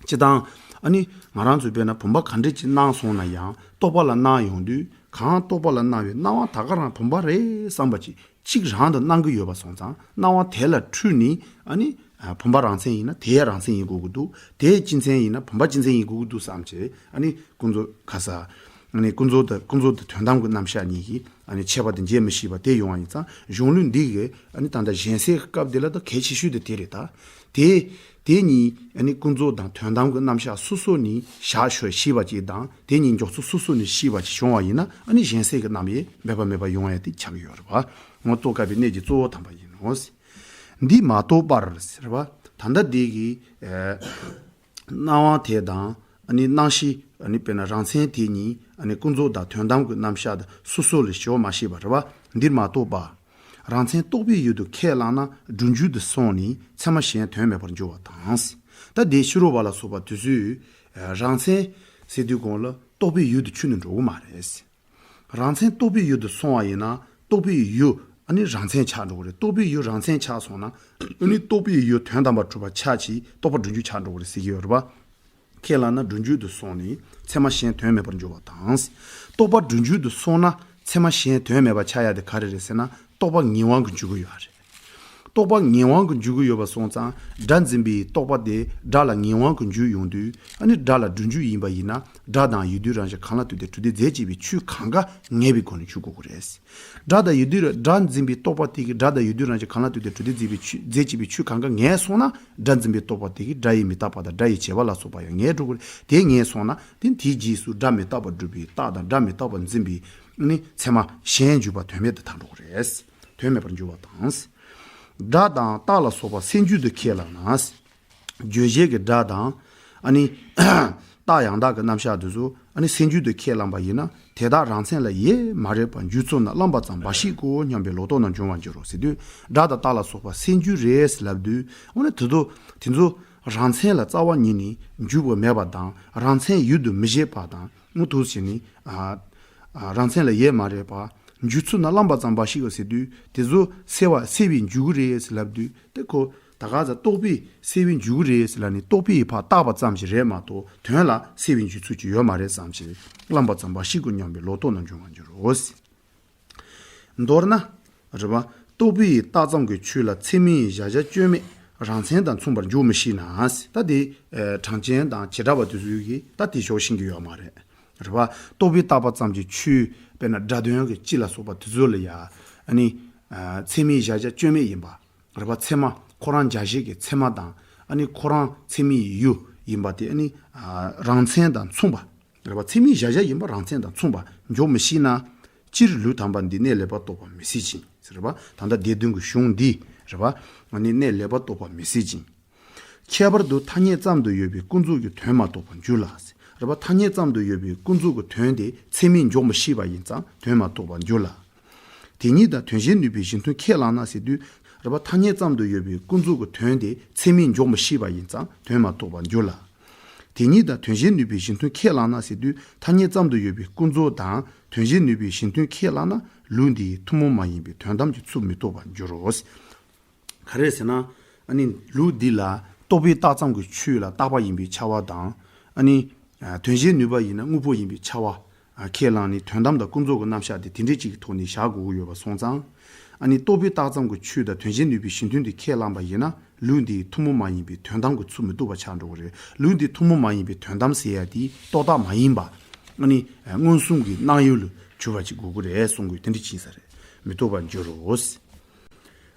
སྤྱིར་བཏང་། ཨ་ནི་ང་རང་ཚོས་དཔེར་ན་བུམ་པ་ག་འདྲ་ཅིག་སྣང་སོང་ན་ཡང་། རྟོག་པ་ལ་སྣང་ཡོང་དུས། གང་རྟོག་པ་ལ་སྣང་བའི་སྣང་བ་ད་ག་རང་བུམ་པ་རེད་བསམ་པ་ཅིག་གཅིག་རང་དུ་སྣང་གི་ཡོད་པ་སོང་ཙང་། སྣང་བ་དེ་ལ་འཁྲུལ་ནས། ཨ་ནི་ཨ་བུམ་པ་རང་མཚན་ཡིན་ན་དེ་ཡང་རང་མཚན་ཡིན་དགོས་ཀྱི་འདུག་དེ་སྤྱི་མཚན་ཡིན་ན་བུམ་པ་སྤྱི་མཚན་ཡིན་དགོས་ཀྱི་འདུག་བསམ་བྱས། ཨ་ནི་ཀུན་རྫོབ་ག་ས། ཨ་ནི་ཀུན་རྫོབ་དང་། ཀུན་རྫོབ་དང་དོན་དམ་གྱི་རྣམ་གཞག་གཉིས་ཀྱི། ཨ་ནི་ཁྱད་པར་དེ་འབྱེད་མི་ཤེས་པ་དེ་ཡོང་བ་ཡིན་ཙང་། གཞུང་ལུགས་འདི་གིས། ཨ་ནི་ད་ལྟ་གཞན་སེལ་གྱི་སྐབས་འདི་ལ་ད་གལ་ཆེ་ཤོས་དེ་དེ་རེད་ད། དེ། དེ་གཉིས། ཨ་ནི་ཀུན་རྫོབ་དང་དོན་དམ་གྱི་རྣམ་གཞག་སོ་སོ་ནས་བཞག་ཤོག་ཤེས་པ་ཅིག་དང་། དེ་གཉིས་མགྱོགས་ཚོད་སོ་སོ་ནས་ཤེས་པ་ཅིག་བྱུང་བ་ཡིན་ན། ཨ་ནི་གཞན་སེལ་གྱི་རྣམ་དབྱེ་མེད་པ་མེད་པ་ཡོང་ཡ་དེ་ཆགས་ཀྱི་ཡོད་རེད་པ། ངོ་རྟོགས་དཀའ་བའི་གནད་ཀྱི་གཙོ་བོ་དམ་པ་ཡིན་ནོ། འདི་མ་རྟོགས་པར་ཟེར་བ། ད་ལྟ་འདི་གི། ཨ། སྣང་བ་དེ་དང་། ཨ་ནི་སྣང་གཞི། ཨ་ནི་དཔེར་ན་རང་མཚན་དེ་གཉིས། ཨ་ནི་ཀུན་རྫོབ་དང་དོན་དམ་གྱི་རྣམ་གཞག་དང་སོ་སོ་ལ་ཞོག་མ་ཤེས་པ་རེད་པ། འདིར་མ་རྟོགས་པ། རང་མཚན་རྟོག་པའི་ཡུལ་དུ་ཁས་བླངས་ན་སྒྲུབ་འཇུག་ཏུ་སོང་ནས་ཚད་མ་གཞན་དོན་མེད་པར་འགྱུར་བ་དང་། ད་དེ་ཕྱི་རོལ་པ་ལ་སོགས་པ་དེ་ཚོས། ཨ། རང་མཚན་ཟེར་དུས་གོང་ལ་རྟོག་པའི་ཡུལ་དུ་ཁྱོན་ནས་འགྲོ་གི་མ་རེད། རང་མཚན་རྟོག་པའི་ཡུལ་དུ་སོང་བ་ཡིན་ན། རྟོག་པའི་ཡུལ། ཨ་ནི་རང་མཚན་ཆགས་འགྲོ་གི་རེད། རྟོག་པའི་ཡུལ་རང་མཚན་ཆགས་སོང་ན། ཨ་ནི་རྟོག་པའི་ཡུལ་དོན་དམ་པར་གྲུབ་པ་ཆགས་ཀྱི། རྟོག་པ་སྒྲུབ་འཇུག་ཆགས་འགྲོ་གི་རེད་ཟེར་གྱི་ཡོད་རེད་པ། ཁས་བླངས་ན་སྒྲུབ་འཇུག་ཏུ་སོང་ནས་ཚད་མ་གཞན་དོན་མེད་པར་འགྱུར་བ་དང་། རྟོག་པ་སྒྲུབ་འཇུག་ཏུ་སོང་ན་ཚད་མ་གཞན་དོན་མེད་པ་ཆགས་ཡ་དེ་ག་རེ་རེད་ཟེར་ན། རྟོག་པ་ངེས་དབང་གི་འཇུག་གི་ཡོད་རེད། རྟོག་པ་ངེས་དབང་གི་འཇུག་གི་ཡོད་པ་སོང་ཙང་། སྒྲ་འཛིན་པའི་རྟོག་པ་དེ་སྒྲ་ལ་ངེས་དབང་གི་འཇུག་ཡོང་དུས། ཨ་ནི་སྒྲ་ལ་སྒྲུབ་འཇུག་ཡིན་པ་ཡིན་ན། སྒྲ་དང་ཡུལ་དུས་རང་བཞིན་གང་ལ་ལྟོས་ཏེ་གྲུབ་སྡེ་རྫས་གཅིག་པའི་ཆོས་གང་ག་ངེས་པའི་སྒོ་ནས་འཇུག་དགོས་ཀྱི་རེད། སྒྲ་དང་ཡུལ་དུས་ར། སྒྲ་འཛིན་པའི་རྟོག་པ་དེ་གིས་སྒྲ་དང་ཡུལ་དུས་རང་བཞིན་གང་ལ་ལྟོས་ཏེ་གྲུབ་སྡེ་རྫས་པའི་ཆོས། རྫས་གཅིག་པའི་ཆོས་གང་ག་ངེས་སོང་ན། སྒྲ་འཛིན་པའི་རྟོག་པ་དེ་གིས་སྒྲ་ཡི་མི་རྟག་པ་དང་སྒྲ་ཡི་བྱས་པ་ལ་སོགས་པ་ཡང་ངེས་འགྲོ་གི་རེད། དེ་ངེས་སོང་ན། དེ་དེའི་རྗེས་སུ་སྒྲ་མི་རྟག་པ་སྒྲུབ་པའི་རྟགས་དང་སྒྲ་མི་རྟག་པ་འཛིན་པའི་ནི་ཚད་མ་གཞན་འཇུག་པ་དོན་མེད་དུ་ཐལ་འགྲོ་གི་རེད། དོན་མེད་པར་འགྱུར་བ་དང་། སྒྲ་དང་རྟགས་ལ་སོགས་པ་སེལ་འཇུག་ཏུ་ཁས་བླངས་ན། བརྗོད་བྱེད་ཀྱི་སྒྲ་དང་། ཨ་ནི་རྟགས་ཡང་དག་གི་རྣམ་གཞག་དེ་ཚོ། ཨ་ནི་སེལ་འཇུག་ཏུ་ཁས་བླངས་པ་ཡིན་ན། དེ་དག་རང་མཚན་ལ་ཡེ་མ་རེད་པར་འཇུག་ཚུལ་ནི་བླངས་པ་ཙམ་འབའ་ཞིག་གོ་སྙམ་པའི་ལོག་རྟོག་རྣམས་འབྱུང་བར་འགྱུར་རོ་ཟེར་དུས། སྒྲ་དང་རྟགས་ལ་སོགས་པ་སེལ་འཇུག་རེད་ཟེར་ལབ་དུས། འོ་ན་དེ་ཚོ། དེ་ཚོ་རང་མཚན་ལ་རྩ་བ་ཉིད་ནས་འཇུག་པ་མེད་པ་དང་། རང་མཚན་ཡུལ་དུ་མི་བཞེད་པ་དང་། མུ་མཐུད་བྱས་ནས། ཨ། ཨ། རང་མཚན་ལ་ཡེ་མ་རེད་པ། འཇུག་ཚུལ་ནི་བླངས་པ་ཙམ་འབའ་ཞིག་གོ་ཟེར་དུས། དེ་ཚོ་སེལ་བ། སེལ་བའི་འཇུག་གི་རེད་ཟེར་ལབ་དུས། དེ་ཁོ་ད་ག་ཚ་རྟོག་པས་སེལ་བའི་འཇུག་གི་རེད་ཟེར་ལབ་ནས། རྟོག་པས་ཕར་བཏགས་པ་ཙམ་ཞིག་རེད་མ་གཏོགས། དོན་ལ་སེལ་བའི་འཇུག་ཚུལ་ཅིག་ཡོད་མ་རེད་བསམ་བྱས། བླངས་པ་ཙམ་འབའ་ཞིག་གོ་སྙམ་པའི་ལོག་རྟོག་རྣམས་འབྱུང་བར་འགྱུར་རོ། མདོར་ན། རེད་པ། རྟོག་པས་བཏགས་ཙམ་གྱི་ཆོས་ལ་ཚད་མའི་གཞལ་བྱ་སྐྱོན་མེད་རང་མཚན་དང་མཚུངས་པར་འཇོག་མི་ཤེས་ན། ད་དེ། ཨ། གྲངས་ཅན་དང་བྱེ་བྲག་པ་དེ་ཚོས་ཀྱིས་ད་དེ་འཇོག་ཤེས་ཀྱི་ཡོད་མ་རེད། རེད་པ། རྟོག་པས་བཏགས་པ་ཙམ་གྱི་ཆོས། དཔེར་ན་སྒྲ་དོན་གྱི་སྤྱི་ལ་སོགས་པ་དེ་ཚོ་ལ་ཡ། ཨ་ནི། ཨ། ཚད་མའི་གཞལ་བྱ་སྐྱོན་མེད་ཡིན་པ། རེད་པ། ཚད་མ་ཁོ་རང་འཇལ་བྱེད་ཀྱི་ཚད་མ་དང་། ཨ་ནི་ཁོ་རང་ཚད་མའི་ཡུལ་ཡིན་པ་དེ། ཨ་ནི། ཨ། རང་མཚན་དང་མཚུངས་པ། རེད་པ། ཚད་མའི་གཞལ་བྱ་ཡིན་པ་རང་མཚན་དང་མཚུངས་པ་འཇོག་མི་ཤེས་ན། སྤྱིར་ལུགས་དམ་པ་འདི་གནས་ལེགས་པར་རྟོགས་པ་མི་སྲིད་ཅིང་། རེད་པ། ད་ལྟ་སྡེ་བདུན་གྱི་གཞུང་འདི། རེད་པ། ཨ་ནི་གནས་ལེགས་པར་རྟོགས་པ་མི་སྲིད་ཅིང་། ཁྱད་པར་དུ་ཐ་སྙད་ཙམ་དུ་ཡོད་པའི་ཀུན་རྫོབ་ཀྱི་དོན་མ་རྟོགས་པར་འགྱུར་ལ། རེད་པ། ཐ་སྙད་ཙམ་དུ་ཡོད་པའི་ཀུན་རྫོབ་ཀྱི་དོན་དེ་ཚད་མས་འཇོག་མི་ཤེས་པ་ཡིན་ཙང་དོན་མ་རྟོགས་པར་འགྱུར་ལ། དེ་ཉིད་དང་དོན་གཞན་ནུས་པའི་གཞི་མཐུན་ཁས་བླངས་ན་ཟེར་དུས། རེད་པ། ཐ་སྙད་ཙམ་དུ་ཡོད་པའི་ཀུན་རྫོབ་ཀྱི་དོན་དེ་ཚད་མས་འཇོག་མི་ཤེས་པ་ཡིན་ཙང་དོན་མ་རྟོགས་པར་འགྱུར་ལ། དེ་ཉིད་དང་དོན་གཞན་ནུས་པའི་གཞི་མཐུན་ཁས་བླངས་ན་ཟེར་དུས། ཐ་སྙད་ཙམ་དུ་ཡོད་པའི་ཀུན་རྫོབ་དང་དོན་གཞན་ནུས་པའི་གཞི་མཐུན་ཁས་བླངས་ན། ལུགས་འདིའི་ཐུན་མོང་མ་ཡིན་པའི་དོན་དམ་གྱི་ཚུལ་མི་རྟོགས་པར་འགྱུར་རོ། ག་རེ་ཟེར་ན། ཨ་ནི་ལུགས་འདི་ལ་རྟོག་པས་བཏགས་ཙམ་གྱི་ཆོས་ལ་རྟག་པ་ཡིན་པའི་ཁྱབ་པ་དང་། ཨ་ནི་དོན་གཞན་ནུས་པ་ཡིན་ན་དངོས་པོ་ཡིན་པའི་ཁྱབ་པ་ཁས་བླངས་ནས། དོན་དམ་དང་ཀུན་རྫོབ་ཀྱི་རྣམ་གཞག་དེ་དེ་འདྲའི་གཅིག་གི་ཐོག་ནས་བཞག་དགོས་ཀྱི་ཡོད་པ་སོང་ཙང་། ཨ་ནི་རྟོག་པས་བཏགས་ཙམ་གྱི་ཆོས་དང་དོན་གཞན་ནུས་པའི་གཞི་མཐུན་དེ་ཁས་བླངས་པ་ཡིན་ན། ལུགས་འདིའི་ཐུན་མོང་མ་ཡིན་པའི་དོན་དམ་གྱི་ཚུལ་མི་རྟོགས་པ་ཆགས་འགྲོ་གི་རེད། ལུགས་འདིའི་ཐུན་མོང་མ་ཡིན་པའི་དོན་དམ་ཟེར་ཡ་དེ་རྟོག་བཏགས་མ་ཡིན་པ། ཨ་ནི་མངོན་སུམ་གྱི་སྣང་ཡུལ་ལ་གྱུར་པ་ཅིག་དགོས་ཀྱི་རེད་གསུང་གི། དེ་འདྲ་ཅིག་ཡིན་ས་རེད། མི་རྟོགས་པར་འགྱུར་རོ།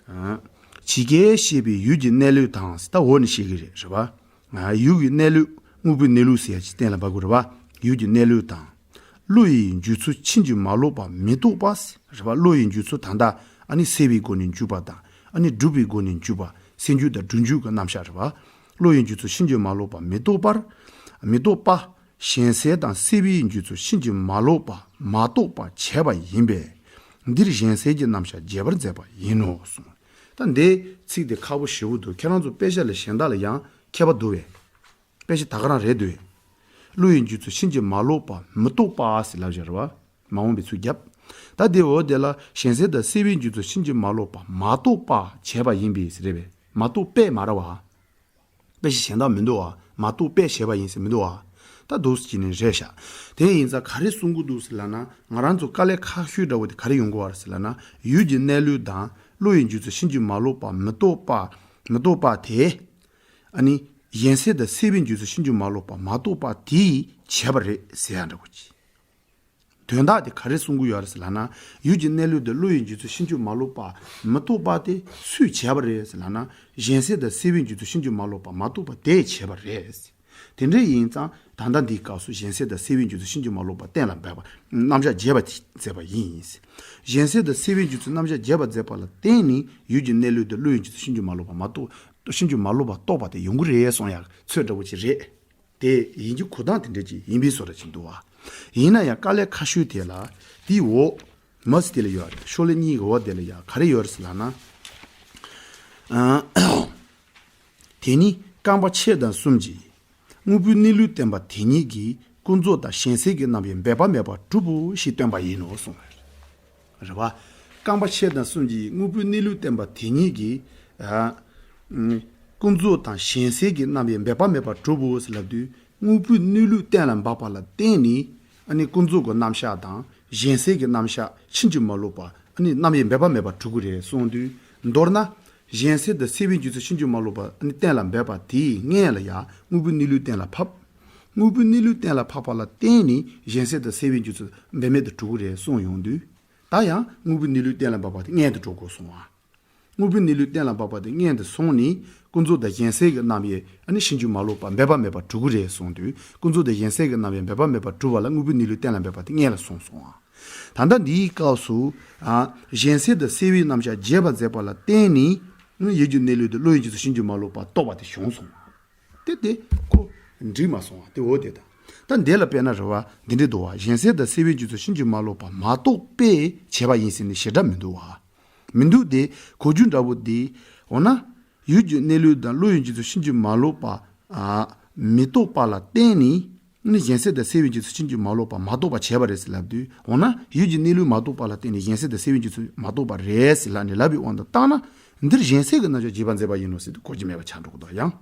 ཨ། ཇི་སྐད་བཤད་པའི་ཡུལ་གྱི་གནས་ལུགས་དང་། ད་འོག་ནས་བཤད་ཀྱི་རེད། རེད་པ། ཡུལ་གྱི་གནས་ལུགས། དངོས་པོའི་གནས་ལུགས་ཟེར་ཡ་ཅིག་གཏན་ལ་འབེབས་དགོས་རེད་བ། ཡུལ་གྱི་གནས་ལུགས་དང་། བློ་ཡི་འཇུག་ཚུལ་ཕྱིན་ཅི་མ་ལོག་པ་མི་རྟོགས་པ་ཟེར་རེད་བ། བློ་ཡི་འཇུག་ཚུལ་ད་ལྟ་ཨ་ནི་སེལ་བའི་སྒོ་ནས་འཇུག་པ་དང་ཨ་ནི་སྒྲུབ་པའི་སྒོ་ནས་འཇུག་པ། སེལ་འཇུག་དང་སྒྲུབ་འཇུག་གི་རྣམ་གཞག་རེད་བ། བློ་ཡི་འཇུག་ཚུལ་ཕྱིན་ཅི་མ་ལོག་པ་མི་རྟོགས་པར། མི་རྟོགས་པ། གཞན་སེལ་དང་སེལ་བའི་འཇུག་ཚུལ་ཕྱིན་ཅི་མ་ལོག་པ་མ་རྟོགས་པ་བྱས་པ་ཡིན་པས། འདིར་གཞན་སེལ་གྱི་རྣམ་གཞག་རྒྱས་པར་མཛད་པ་ཡིན་ནོ་གསུངས། ད་འདི་ཚིག་དེ་ཁག་པོ་ཞེ་པོ་འདུག་ཁྱེད་རང་ཚོ་དཔེ་ཆ་ལ་གཞན་དག་ལ་ཡང་ཁྱད་པར་འདུག་བས། དཔེ་ཆ་ད་ག་རང་རེད་འདུག་བས། བློ་ཡི་འཇུག་ཚུལ་ཕྱིན་ཅི་མ་ལོག་པ་མི་རྟོགས་པ་ཟེར་ལབ་བཞག་རེད་བ། མ་འོངས་པའི་ཚུལ་རྒྱབ། ད་དེ་འོ་དེ་ལ་གཞན་སེལ་དང་སེལ་བའི་འཇུག་ཚུལ་ཕྱིན་ཅི་མ་ལོག་པ་མ་རྟོགས་པ་བྱས་པ་ཡིན་པས་ཟེར་རེད་བས། མ་རྟོགས་པས་མ་རེད་བ། དཔེ་ཆ་གཞན་དག་མི་འདུག་བ། མ་རྟོགས་པས་བྱས་པ་ཡིན་ཟེར་མི་འདུག་བ། ད་འདུག་སེ་བྱས་ནས་རེད་ཤག་དེ་ཡིན་ཙང་ག་རེ་གསུང་གི་འདུག་ཟེར་ལབ་ན། ང་རང་ཚོ་དཀའ་ལས་ཁག་ཤོས་འདྲ་བོ་དེ་ག་རེ་ཡོང་གི་བ་རེད་ཟེར་ལབ་ན། ཡུལ་གྱི་གནས་ལུགས་དང་བློ་ཡི་འཇུག་ཚུལ་ཕྱིན་ཅི་མ་ལོག་པ་མི་རྟོགས་པ། མི་རྟོགས་པ་དེ། ཨ་ནི་གཞན་སེལ་དང་སེལ་བའི་འཇུག་ཚུལ་ཕྱིན་ཅི་མ་ལོག་པ་མ་རྟོགས་པ་དེས་བྱས་པ་རེད་ཟེར་ཡ་འདྲ་བོ་ཅིག་དོན་དག་དེ་ག་རེ་གསུང་གི་ཡོད་རེད་ཟེར་ལབ་ན། ཡུལ་གྱི་གནས་ལུགས་དེ་བློ་ཡི་འཇུག་ཚུལ་ཕྱིན་ཅི་མ་ལོག་པ་མི་རྟོགས་པ་དེ་སུས་བྱས་པ་རེད་ཟེར་ལབ་ན། གཞན་སེལ་དང་སེལ་བའི་འཇུག་ཚུལ་ཕྱིན་ཅི་མ་ལོག་པ་མ་རྟོགས་པ་དེས་བྱས་པ་རེད། དེ་འདྲ་ཡིན་ཙང་ད་ལྟ་འདིའི་སྐབས་སུ་གཞན་སེལ་དང་སེལ་བའི་འཇུག་ཚུལ་ཕྱིན་ཅི་མ་ལོག་པ་གཏན་ལ་འབེབས་པ། རྣམ་གཞག་རྒྱས་པ་མཛད་པ་ཡིན། གཞན་སེལ་དང་སེལ་བའི་འཇུག་ཚུལ་རྣམ་གཞག་རྒྱས་པ་མཛད་པ་ལ་བརྟེན་ནས་ཡུལ་གྱི་གནས་ལུགས་དེ་བློ་ཡི་འཇུག་ཚུལ་ཕྱིན་ཅི་མ་ལོག་པ་མ་རྟོགས། ཕྱིན་ཅི་མ་ལོག་པ་རྟོགས་པ་དེ་ཡོང་གི་རེད་གསུང་ཡག་ཚོད་འདྲ་བོ་ཅིག་རེད། དེ་ཡིན་གྱི་གོ་སྟངས་དེ་འདྲ་ཅིག་ཡིན་པའི་བཟོ་འདྲ་ཅིག་འདུག་བ། ཡིན་ན་ཡང་དཀའ་ལས་ཁག་ཤོས་དེ་ལ། དེའི་འོག་མ་ཟེར་དེ་ལ་ཡོད་རེད། ཤོག་ལྷེ་གཉིས་ཀྱི་འོག་དེ་ལ་ཡང་ག་རེ་ཡོད་རེད་ཟེར་ལབ་ན། ཨ། དེ་ནི་རྐང་པ་ཕྱེད་དང་གསུམ་གྱིས་དངོས་པོའི་གནས་ལུགས་བསྟན་པ་དེ་ཉིད་ཀྱིས་ཀུན་རྫོབ་དང་གཞན་སེལ་གྱི་རྣམ་དབྱེ་འབད་པ་མེད་པར་གྲུབ་བོ་ཞེས་སྟོན་པ་ཡིན་ནོ་གསུངས་པ་རེད། རེད་བ། རྐང་པ་ཕྱེད་དང་གསུམ་གྱིས་དངོས་པོའི་གནས་ལུགས་བསྟན་པ་དེ་ཉིད་ཀྱིས། ཨ། ཀུན་རྫོབ་དང་གཞན་སེལ་གྱི་རྣམ་དབྱེ་འབད་པ་མེད་པར་གྲུབ་བོ་ཟེར་ལབ་དུས། དངོས་པོའི་གནས་ལུགས་གཏན་ལ་འབེབས་པ་ལ་བརྟེན་ནས། ཨ་ནི་ཀུན་རྫོབ་ཀྱི་རྣམ་གཞག་དང་གཞན་སེལ་གྱི་རྣམ་གཞག་ཕྱིན་ཅི་མ་ལོག་པ། ཨ་ནི་རྣམ་དབྱེ་འབད་པ་མེད་པར་གྲུབ་ཀྱི་རེད་གསུངས་དུས། མདོར་ན། གཞན་སེལ་དང་སེལ་བའི་འཇུག་ཚུལ་ཕྱིན་ཅི་མ་ལོག་པ་ཨ་ནི་གཏན་ལ་འབེབས་པ་དེའི་སྔོན་ལ་ཡང་དངོས་པོའི་གནས་ལུགས་གཏན་ལ་ཕབ། དངོས་པོའི་གནས་ལུགས་གཏན་ལ་ཕབ་པ་ལ་བརྟེན་ནས་གཞན་སེལ་དང་སེལ་བའི་འཇུག་ཚུལ་འབད་མེད་དུ་གྲུབ་ཀྱི་རེད་གསུངས་ཡོང་དུས། ད་ཡང་དངོས་པོའི་གནས་ལུགས་གཏན་ལ་འབེབས་པ་དེ་སྔོན་དུ་འགྲོ་དགོས་གསུངས་པ། དངོས་པོའི་གནས་ལུགས་གཏན་ལ་འབེབས་པ་དེ་སྔོན་དུ་སོང་ནས་ཀུན་རྫོབ་དང་གཞན་སེལ་གྱི་རྣམ་དབྱེ་ཨ་ནི་ཕྱིན་ཅི་མ་ལོག་པ་འབད་པ་མེད་པར་གྲུབ་ཀྱི་རེད་གསུངས་དུས། ཀུན་རྫོབ་དང་གཞན་སེལ་གྱི་རྣམ་དབྱེ་འབད་པ་མེད་པར་གྲུབ་པ་ལ་དངོས་པོའི་གནས་ལུགས་གཏན་ལ་འབེབས་པ་དེ་སྔོན་ལ་སོང་སོང་ཨ། ད་ལྟ་འདིའི་སྐབས་སུ། ཨ། གཞན་སེལ་དང་སེལ་བའི་རྣམ་གཞག་རྒྱས་པར་མཛད་པ་ལ་བརྟེན་ནས། ཡུལ་གྱི་གནས་ལུགས་དེ་བློ་ཡི་འཇུག་ཚུལ་ཕྱིན་ཅི་མ་ལོག་པ་རྟོགས་པ་དེ་བྱུང་སོང་ཨ། དེ་དེ་ཁོ་འགྲིག་མ་སོང་བ་དེ་འོ་དེ་དང་། ད་འདི་ལ་དཔེར་ན་རེད་བ། འདི་འདྲ་འདུག་བ། གཞན་སེལ་དང་སེལ་བའི་འཇུག་ཚུལ་ཕྱིན་ཅི་མ་ལོག་པ་མ་རྟོགས་པས་བྱས་པ་ཡིན་ཟེར་ནས་བྱེད་སྒྲ་མི་འདུག་བ། མི་འདུག་སྟེ། གོ་རྒྱུ་འདྲ་བོ་དེ། འོ་ན། ཡུལ་གྱི་གནས་ལུགས་དང་བློ་ཡི་འཇུག་ཚུལ་ཕྱིན་ཅི་མ་ལོག་པ། ཨ། མི་རྟོགས་པ་ལ་བརྟེན་ནས། ནི་གཞན་སེལ་དང་སེལ་བའི་འཇུག་ཚུལ་ཕྱིན་ཅི་མ་ལོག་པ་མ་རྟོགས་པ་བྱས་པ་རེད་ཟེར་ལབ་དུས། འོ་ན་ཡུལ་གྱི་གནས་ལུགས་མ་རྟོགས་པ་ལ་བརྟེན་ནས་གཞན་སེལ་དང་སེལ་བའི་འཇུག་ཚུལ་མ་རྟོགས་པ་རེད་ཟེར་ལབ་ནས་ལབ་པའི་དབང་དུ་བཏང་ན། འདིར་གཞན་སེལ་གྱི་རྣམ་གཞག་རྒྱས་པར་མཛད་པ་ཡིན་ནོ་ཟེར་དུས་གོ་རྒྱུ་མེད་པ་ཆགས་འགྲོ་གི་འདུག་ཡང་།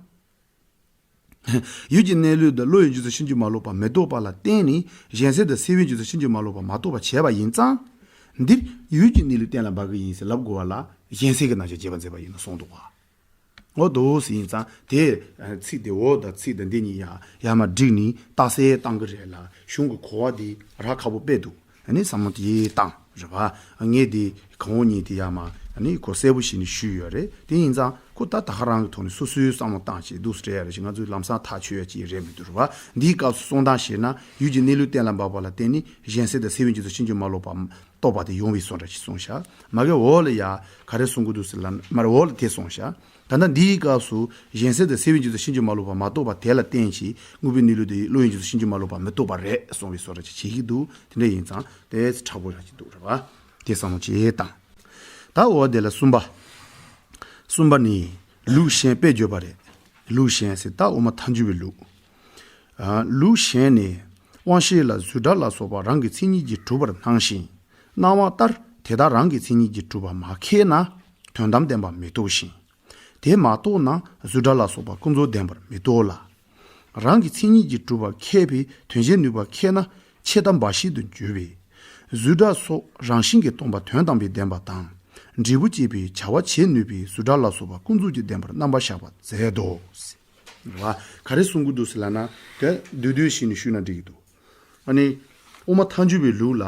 ཡུལ་གྱི་གནས་ལུགས་དང་བློ་ཡི་འཇུག་ཚུལ་ཕྱིན་ཅི་མ་ལོག་པ་མི་རྟོགས་པ་ལ་བརྟེན་ནས་གཞན་སེལ་དང་སེལ་བའི་འཇུག་ཚུལ་ཕྱིན་ཅི་མ་ལོག་པ་མ་རྟོགས་པ་བྱས་པ་ཡིན་ཙང་། འདིར་ཡུལ་གྱི་གནས་ལུགས་གཏན་ལ་འབེབས་ཀྱི་ཡིན་ཟེར་ལབ་དགོས་པ་ལ་གཞན་སེལ་གྱི་རྣམ་གཞག་རྒྱས་པར་མཛད་པ་ཡིན་ནོ་གསུངས་འདུག་བ། འོ་དོ་ཟེར་ཡིན་ཙང་དེ། ཚིག་དེ་འོ་དང་ཚིག་དེ་འདི་གཉིས་ཡ་ཡར་མར་བསྒྲིགས་ནས་རྟགས་གསལ་བཏང་གི་རེད་ལ། གཞུང་གི་གོ་བ་དེ་རག་ཁག་པོ་དཔེ་འདུག་ཨ་ནི་བསམ་བློ་དེ་བཏང་རེད་བ། ངས་དེ་གང་བོ་ཉིད་དེ་ཡར་མར་ཨ་ནི་གོ་གསལ་པོ་བྱས་ནས་ཞུས་ཡོད་རེད། དེ་ཡིན་ཙང་ཁོ་ད་ད་ག་རང་གི་ཐོག་ནས་སོ་སོའི་བསམ་བློ་བཏང་བྱས་འདུག་སེ་རེད་ཡ་རེད་ཞེས་ང་ཚོས་ལམ་སང་ཐག་ཆོད་ཡ་ཅིག་རེད་མི་འདུག་རེད་བ། འདིའི་སྐབས་སུ་གསུང་སྟངས་བྱས་ན་ཡུལ་གྱི་གནས་ལུགས་གཏན་ལ་འབེབས་པ་ལ་བརྟེན་ནས་གཞན་སེལ་དང་སེལ་བའི་འཇུག་ཚུལ་ཕྱིན་ཅི་མ་ལོག་པ་རྟོགས་པ་དེ་ཡོང་བའི་བཟོ་འདྲ་ཞིག་གསུངས་ཤག་མ་གི་འོག་ལ་ཡ་ག་རེ་གསུང་གི་འདུག་ཟེར་ལབ་ན། མར་འོག་ལ་དེ་གསུངས་ཤག་ད་ལྟ་འདིའི་སྐབས་སུ་གཞན་སེལ་དང་སེལ་བའི་འཇུག་ཚུལ་ཕྱིན་ཅི་མ་ལོག་པ་མ་རྟོགས་པ་དེ་ལ་བརྟེན་ཞིང་དངོས་པོའི་གནས་ལུགས་དེ་བློ་ཡི་འཇུག་ཚུལ་ཕྱིན་ཅི་མ་ལོག་པ་མི་རྟོགས་པ་རེད་གསུང་བའི་བཟོ་འདྲ་ཅིག་བྱེད་ཀྱི་འདུག་དེ་འདྲ་ཡིན་ཙང་དེ་ཚེ་དྲག་པོ་རང་ཅིག་འདུག་རེད་བ། དེ་བསམ་བློ་ཅིག་བཏང་། ད་འོ་དེ་ལ་གསུམ་པ། གསུམ་པ་ནི། ལུགས་གཞན་དཔེ་བརྗོད་པ་རེད། ལུགས་གཞན་ཟེར་ད་དབུ་མ་ཐལ་འགྱུར་བའི་ལུགས། ཨ། ལུགས་གཞན་ནི། དབང་ཤེས་ལ་རྫུས་སྒྲ་ལ་སོགས་པ་རང་གི་མཚན་ཉིད་ཀྱིས་གྲུབ་པར་སྣང་ཞིང་། སྣང་བ་ལྟར་དེ་དག་རང་གི་མཚན་ཉིད་ཀྱིས་གྲུབ་པ་མ་ཁེགས་ན། དོན་དམ་བདེན་པར་མི་རྟོགས་ཤིང་། དེ་མ་རྟོགས་ན་རྫུས་སྒྲ་ལ་སོགས་པ་ཀུན་རྫོབ་བདེན་པར་མི་རྟོགས་ལ། རང་གི་མཚན་ཉིད་ཀྱིས་གྲུབ་པ་ཁེགས་པའི་དོན་གཞན་ནུས་པ་ཁེགས་ན་ཆད་ལྟ་འབའ་ཞིག་ཏུ་འགྱུར་བས། རྫུས་སྒྲ་སོགས་རང་བཞིན་གྱིས་སྟོང་པ་དོན་དམ་པའི་བདེན་པ་དང་། འབྲས་བུ་བཅས་པའི་བྱ་བ་བྱེད་ནུས་པའི་རྫུས་སྒྲ་ལ་སོགས་པ་ཀུན་རྫོབ་ཀྱི་བདེན་པར་རྣམ་པར་གཞག་པ་མཛད་དོ། རེད་བ། ག་རེ་གསུང་གི་འདུག་ཟེར་ལབ་ན། དེ་བསྡུས་བསྡུས་ཤིག་ནས་ཞུས་ན་འགྲིག་གི་འདུག་ཨ་ནི། དབུ་མ་ཐལ་འགྱུར་བའི་ལུགས་ལ།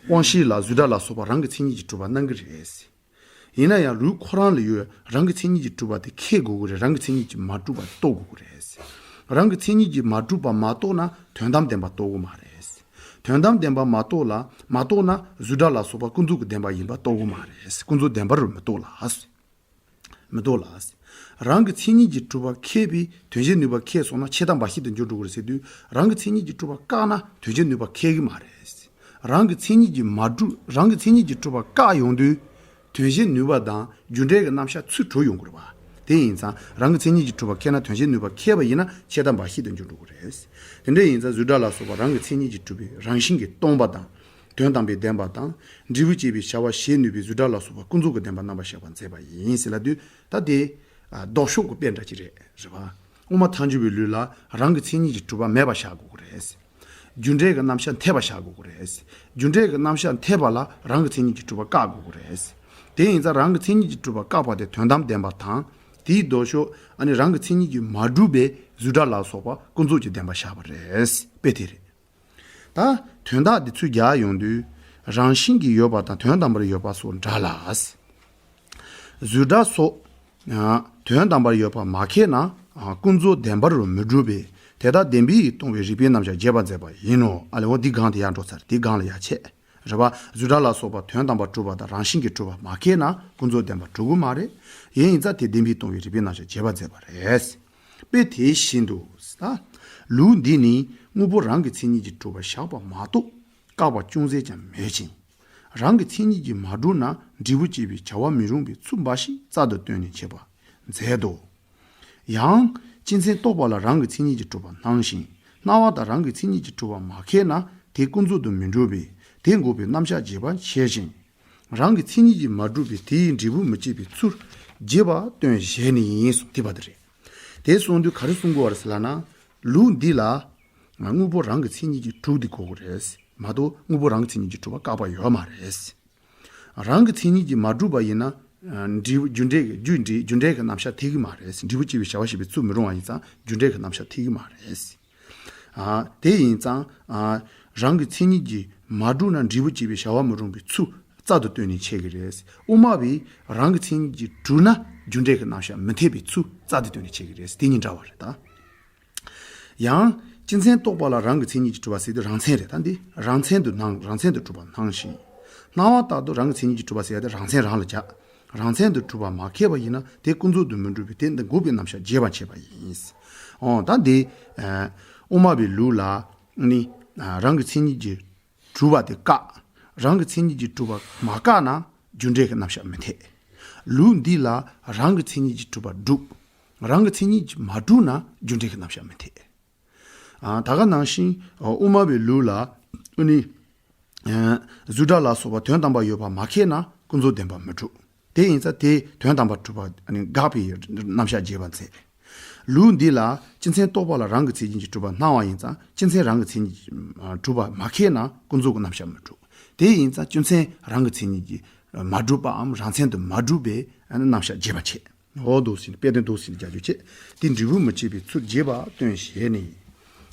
དབང་ཤེས་ལ་རྫུས་སྒྲ་ལ་སོགས་པ་རང་གི་མཚན་ཉིད་ཀྱིས་གྲུབ་པ་སྣང་གི་རེད། ཡིན་ན་ཡང་ལུགས་ཁོ་རང་ལ་ཡོད་རང་གི་མཚན་ཉིད་ཀྱིས་གྲུབ་པ་དེ་ཁེགས་དགོས་ཀྱི་རེད། རང་གི་མཚན་ཉིད་ཀྱིས་མ་གྲུབ་པ་རྟོགས་དགོས་ཀྱི་རེད། རང་གི་མཚན་ཉིད་ཀྱིས་མ་གྲུབ་པ་མ་རྟོགས་ན་དོན་དམ་བདེན་པ་རྟོགས་ཀྱི་མ་རེད། དོན་དམ་བདེན་པ་མ་རྟོགས་ལ་མ་རྟོགས་ན་རྫུ་འཕྲུལ་ལ་སོགས་པ་ཀུན་རྫོབ་ཀྱི་བདེན་པ་ཡིན་པ་རྟོགས་ཀྱི་མ་རེད། ཀུན་རྫོབ་བདེན་པ་རུ་མི་རྟོགས་ལ། མི་རྟོགས་ལ། རང་གི་མཚན་ཉིད་ཀྱིས་གྲུབ་པ་ཁེགས་པས་དོན་གཞན་ནུས་པ་ཁེགས་སོང་ན་ཆད་ལྟ་འབའ་ཞིག་ཏུ་འགྱུར་འགྲོ་གི་རེད་ཟེར་དུས། རང་གི་མཚན་ཉིད་ཀྱིས་གྲུབ་པ་བཀག་ན་དོན་གཞན་ནུས་པ་ཁེགས་ཀྱི་མ་རེད། རང་གི་མཚན་ཉིད་ཀྱིས་མ་གྲུབ། རང་གི་མཚན་ཉིད་ཀྱིས་གྲུབ་པ་བཀག་ཡོང་དུས། དོན་གཞན་ནུས་པ་དང་རྒྱུ་འབྲས་ཀྱི་རྣམ་གཞག་ཚུར་གྲུབ་ཡོང་གི་རེད་པ། དེ་ཡིན་ཙང་རང་གི་མཚན་ཉིད་ཀྱིས་གྲུབ་པ་ཁེགས་ན་དོན་གཞན་ནུས་པ་ཁེགས་པ་ཡིན་ན་ཆད་ལྟ་འབའ་ཞིག་ཏུ་འགྱུར་འགྲོ་གི་རེད། དེ་འདྲ་ཡིན་ཙང་རྫུ་འཕྲུལ་ལ་སོགས་པ་རང་གི་མཚན་ཉིད་ཀྱིས་གྲུབ་པའི་རང་བཞིན་གྱིས་སྟོང་པ་དང་། དོན་དམ་པའི་བདེན་པ་དང་། འབྲས་བུ་སྐྱེད་པའི་བྱ་བ་བྱེད་ནུས་པའི་རྫུ་འཕྲུལ་ལ་སོགས་པ་ཀུན་རྫོབ་ཀྱི་བདེན་པ་རྣམ་པར་གཞག་པ་མཛད་པ་ཡིན་ཟེར་ལབ་དུས། ད་དེ་ལྡོག་ཕྱོགས་ཀྱི་དཔེ་འདྲ་ཅིག་རེད། རེད་པ། དབུ་མ་ཐལ་འགྱུར་བའི་ལུགས་ལ་རང་གི་མཚན་ཉིད་ཀྱིས་གྲུབ་པ་མེད་པར་བཞག་དགོས་ཀྱི་རེད། རྒྱུ་འབྲས་ཀྱི་རྣམ་གཞག་འཐད་པར་བཞག་དགོས་ཀྱི་རེད། རྒྱུ་འབྲས་ཀྱི་རྣམ་གཞག་འཐད་པ་ལ་རང་གི་མཚན་ཉིད་ཀྱིས་གྲུབ་པ་བཀག་དགོས་ཀྱི་རེད། དེ་ཡིན་ཙང་རང་གི་མཚན་ཉིད་ཀྱིས་གྲུབ་པ་བཀག་པ་དེ་དོན་དམ་བདེན་པ་དང་། དེའི་ལྡོག་ཕྱོགས་ཨ་ནི་རང་གི་མཚན་ཉིད་ཀྱིས་མ་གྲུབ་པའི་རྫུ་འཕྲུལ་ལ་སོགས་པ་ཀུན་རྫོབ་ཀྱི་བདེན་པ་བཞག་པ་རེད། དཔེ་དེ་རེད། ད་དོན་དག་འདི་ཚུར་རྒྱག་ཡོང་དུས། རང་བཞིན་གྱིས་ཡོད་པ་དང་དོན་དམ་པར་ཡོད་པ་སོགས་འདྲ་ལ། རྫུ་འཕྲུལ་སོགས་དོན་དམ་པར་ཡོད་པ་མ་ཁེགས་ན་ཀུན་རྫོབ་བདེན་པ་རུ་མི་འགྲུབ་པས། དེ་ལྟར་བདེན་པས་སྟོང་པའི་རིགས་པའི་རྣམ་གཞག་རྒྱས་པར་མཛད་པ་ཡིན་ནོ། ཨ་ལེ་འོ་འདི་སྒང་དེ་ཡར་འགྲོ་ཚར། དེ་སྒང་ལ་ཡར་ཆད། རེད་པ། རྫུ་འཕྲུལ་ལ་སོགས་པ་དོན་དམ་པར་གྲུབ་པ་དང་རང་བཞིན་གྱིས་གྲུབ་པ་མ་ཁེགས་ན་ཀུན་རྫོབ་བདེན་པར་གྲུབ་ཀྱི་མ་རེད། ཡིན་ཙང་དེ་བདེན་པས་སྟོང་པའི་རིགས་པའི་རྣམ་གཞག་རྒྱས་པར་མཛད་པ་རེད། དཔེ་དེ་བཞིན་དུ། ལུགས་འདིས་ནི་དངོས་པོ་རང་གི་མཚན་ཉིད་ཀྱིས་གྲུབ་པར་བཞག་པ་མ་གཏོགས་བཀག་པ་ཅུང་ཟད་ཀྱང་མེད་ཅིང་། རང་གི་མཚན་ཉིད་ཀྱིས་མ་གྲུབ་ན་འབྲས་བུ་སྐྱེད་པའི་བྱ་བ་མི་རུང་བའི་ཚུལ་འབའ་ཞིག་རྩལ་དུ་བཏོན་ནས་འཆད་པ་མཛད་དོ། ཡང་། སྤྱི་མཚན་རྟོག་པ་ལ་རང་གི་མཚན་ཉིད་ཀྱིས་གྲུབ་པ་སྣང་ཞིང་། སྣང་བ་དག་རང་གི་མཚན་ཉིད་ཀྱིས་གྲུབ་པ་མ་ཁེགས་ན་དེ་ཀུན་རྫོབ་ཏུ་མི་འགྲུབ་པས་དེ་འགོག་པའི་རྣམ་གཞག་རྒྱས་པར་བྱེད་ཅིང་། རང་གི་མཚན་ཉིད་ཀྱིས་མ་གྲུབ་པས་དེའི་འབྲས་བུ་མི་སྐྱེད་པའི་ཚུལ་རྒྱས་པར་སྟོན་ཞེས་ནི་ཡིན་གསུངས་ཏེ་པ་དེ་རེད། དེ་གསུངས་དུས་ག་རེ་གསུང་གི་ཡོད་རེད་ཟེར་ལབ་ན། ལུགས་འདི་ལ། དངོས་པོ་རང་གི་མཚན་ཉིད་ཀྱིས་གྲུབ་སྟེ་གོ་དགོས་རེད། མ་གཏོགས་དངོས་པོ་རང་གི་མཚན་ཉིད་ཀྱིས་གྲུབ་པ་བཀག་པ་ཡོད་མ་རེད། རང་གི་མཚན་ཉིད་ཀྱིས་མ་གྲུབ་པ་ཡིན་ན། འབྲས་བུ་རྒྱུ་འབྲས་ཀྱི་རྒྱུ་འབྲས་རྒྱུ་འབྲས་ཀྱི་རྣམ་གཞག་འཐད་ཀྱི་མ་རེད། འབྲས་བུ་སྐྱེད་པའི་བྱ་བ་བྱེད་པའི་ཚུལ་མི་རུང་བ་ཡིན་ཙང་རྒྱུ་འབྲས་ཀྱི་རྣམ་གཞག་འཐད་ཀྱི་མ་རེད། ཨ། དེ་ཡིན་ཙང་། ཨ། རང་གི་མཚན་ཉིད་ཀྱིས་མ་གྲུབ་ན་འབྲས་བུ་སྐྱེད་པའི་བྱ་བ་མི་རུང་བའི་ཚུལ་རྩལ་དུ་བཏོན་ནས་འཆད་ཀྱི་རེད། དབུ་མ་པས་རང་གི་མཚན་ཉིད་ཀྱིས་གྲུབ་ན་རྒྱུ་འབྲས་ཀྱི་རྣམ་གཞག་མི་འཐད་པའི་ཚུལ་རྩལ་དུ་བཏོན་ནས་འཆད་ཀྱི་རེད། དེ་གཉིས་འདྲ་བ་རེད་ད། ཡང་། སྤྱི་མཚན་རྟོག་པ་ལ་རང་གི་མཚན་ཉིད་ཀྱིས་གྲུབ་པ་ཟེར་དུས་རང་མཚན་རེད་ད་འདི། རང་མཚན་དུ་སྣང་། རང་མཚན་དུ་གྲུབ་པ་སྣང་ཞིང་། སྣང་བ་དག་ཏུ་རང་གི་མཚན་ཉིད་ཀྱིས་གྲུབ་པ་ཟེར་ཡ་དེ་རང་མཚན་རང་ལ་སྦྱར། རང་མཚན་དུ་གྲུབ་པ་མ་ཁེགས་པ་ཡིན་ན་དེ་ཀུན་རྫོབ་ཏུ་མི་འགྲུབ་པས་དེ་འདི་འགོག་པའི་རྣམ་གཞག་རྒྱས་པར་བྱེད་པ་ཡིན། འོ་ད་འདི། ཨ། དབུ་མ་པའི་ལུགས་ལ་ནི། ཨ། རང་གི་མཚན་ཉིད་ཀྱིས་གྲུབ་པ་དེ་བཀག་རང་གི་མཚན་ཉིད་ཀྱིས་གྲུབ་པ་མ་བཀག་ན་རྒྱུ་འབྲས་ཀྱི་རྣམ་གཞག་མི་འཐད། ལུགས་འདི་ལ་རང་གི་མཚན་ཉིད་ཀྱིས་གྲུབ་པ་སྒྲུབ། རང་གི་མཚན་ཉིད་ཀྱིས་མ་གྲུབ་ན་རྒྱུ་འབྲས་ཀྱི་རྣམ་གཞག་མི་འཐད། ཨ། ད་ག་ནང་བཞིན་དབུ་མ་པའི་ལུགས་ལ་ཨ་ནི། ཨ། རྫུ་འཕྲུལ་ལ་སོགས་པ་དོན་དམ་པར་ཡོད་པ་མ་ཁེགས་ན་ཀུན་རྫོབ་བདེན་པ་མི་འགྲུབ། དེ་ཡིན་ཙང་དེ་དོན་དམ་པར་གྲུབ་པ་ཨ་ནི་དགག་པའི་རྣམ་གཞག་རྒྱས་པར་མཛད། ལུགས་འདི་ལ་སྤྱི་མཚན་རྟོག་པ་ལ་རང་གི་མཚན་ཉིད་ཀྱིས་གྲུབ་པ་སྣང་བ་ཡིན་ཙང་སྤྱི་མཚན་རང་གི་མཚན་ཉིད་ཀྱིས་གྲུབ་པ་མ་ཁེགས་ན་ཀུན་རྫོབ་ཀྱི་རྣམ་གཞག་མི་འགྲུབ། དེ་ཡིན་ཙང་སྤྱི་མཚན་རང་གི་མཚན་ཉིད་ཀྱིས་མ་གྲུབ་པའམ་རང་མཚན་དུ་མ་གྲུབ་པའི་རྣམ་གཞག་རྒྱས་པར་བྱེད། འོ་འདུག་ཟིན་དཔེ་དོན་འདུག་ཟིན་རྒྱ་ཇུས་བྱེད། དེ་འབྲས་བུ་མི་སྐྱེད་པའི་ཚུལ་རྒྱས་པར་སྟོན་ཞེས་ནི།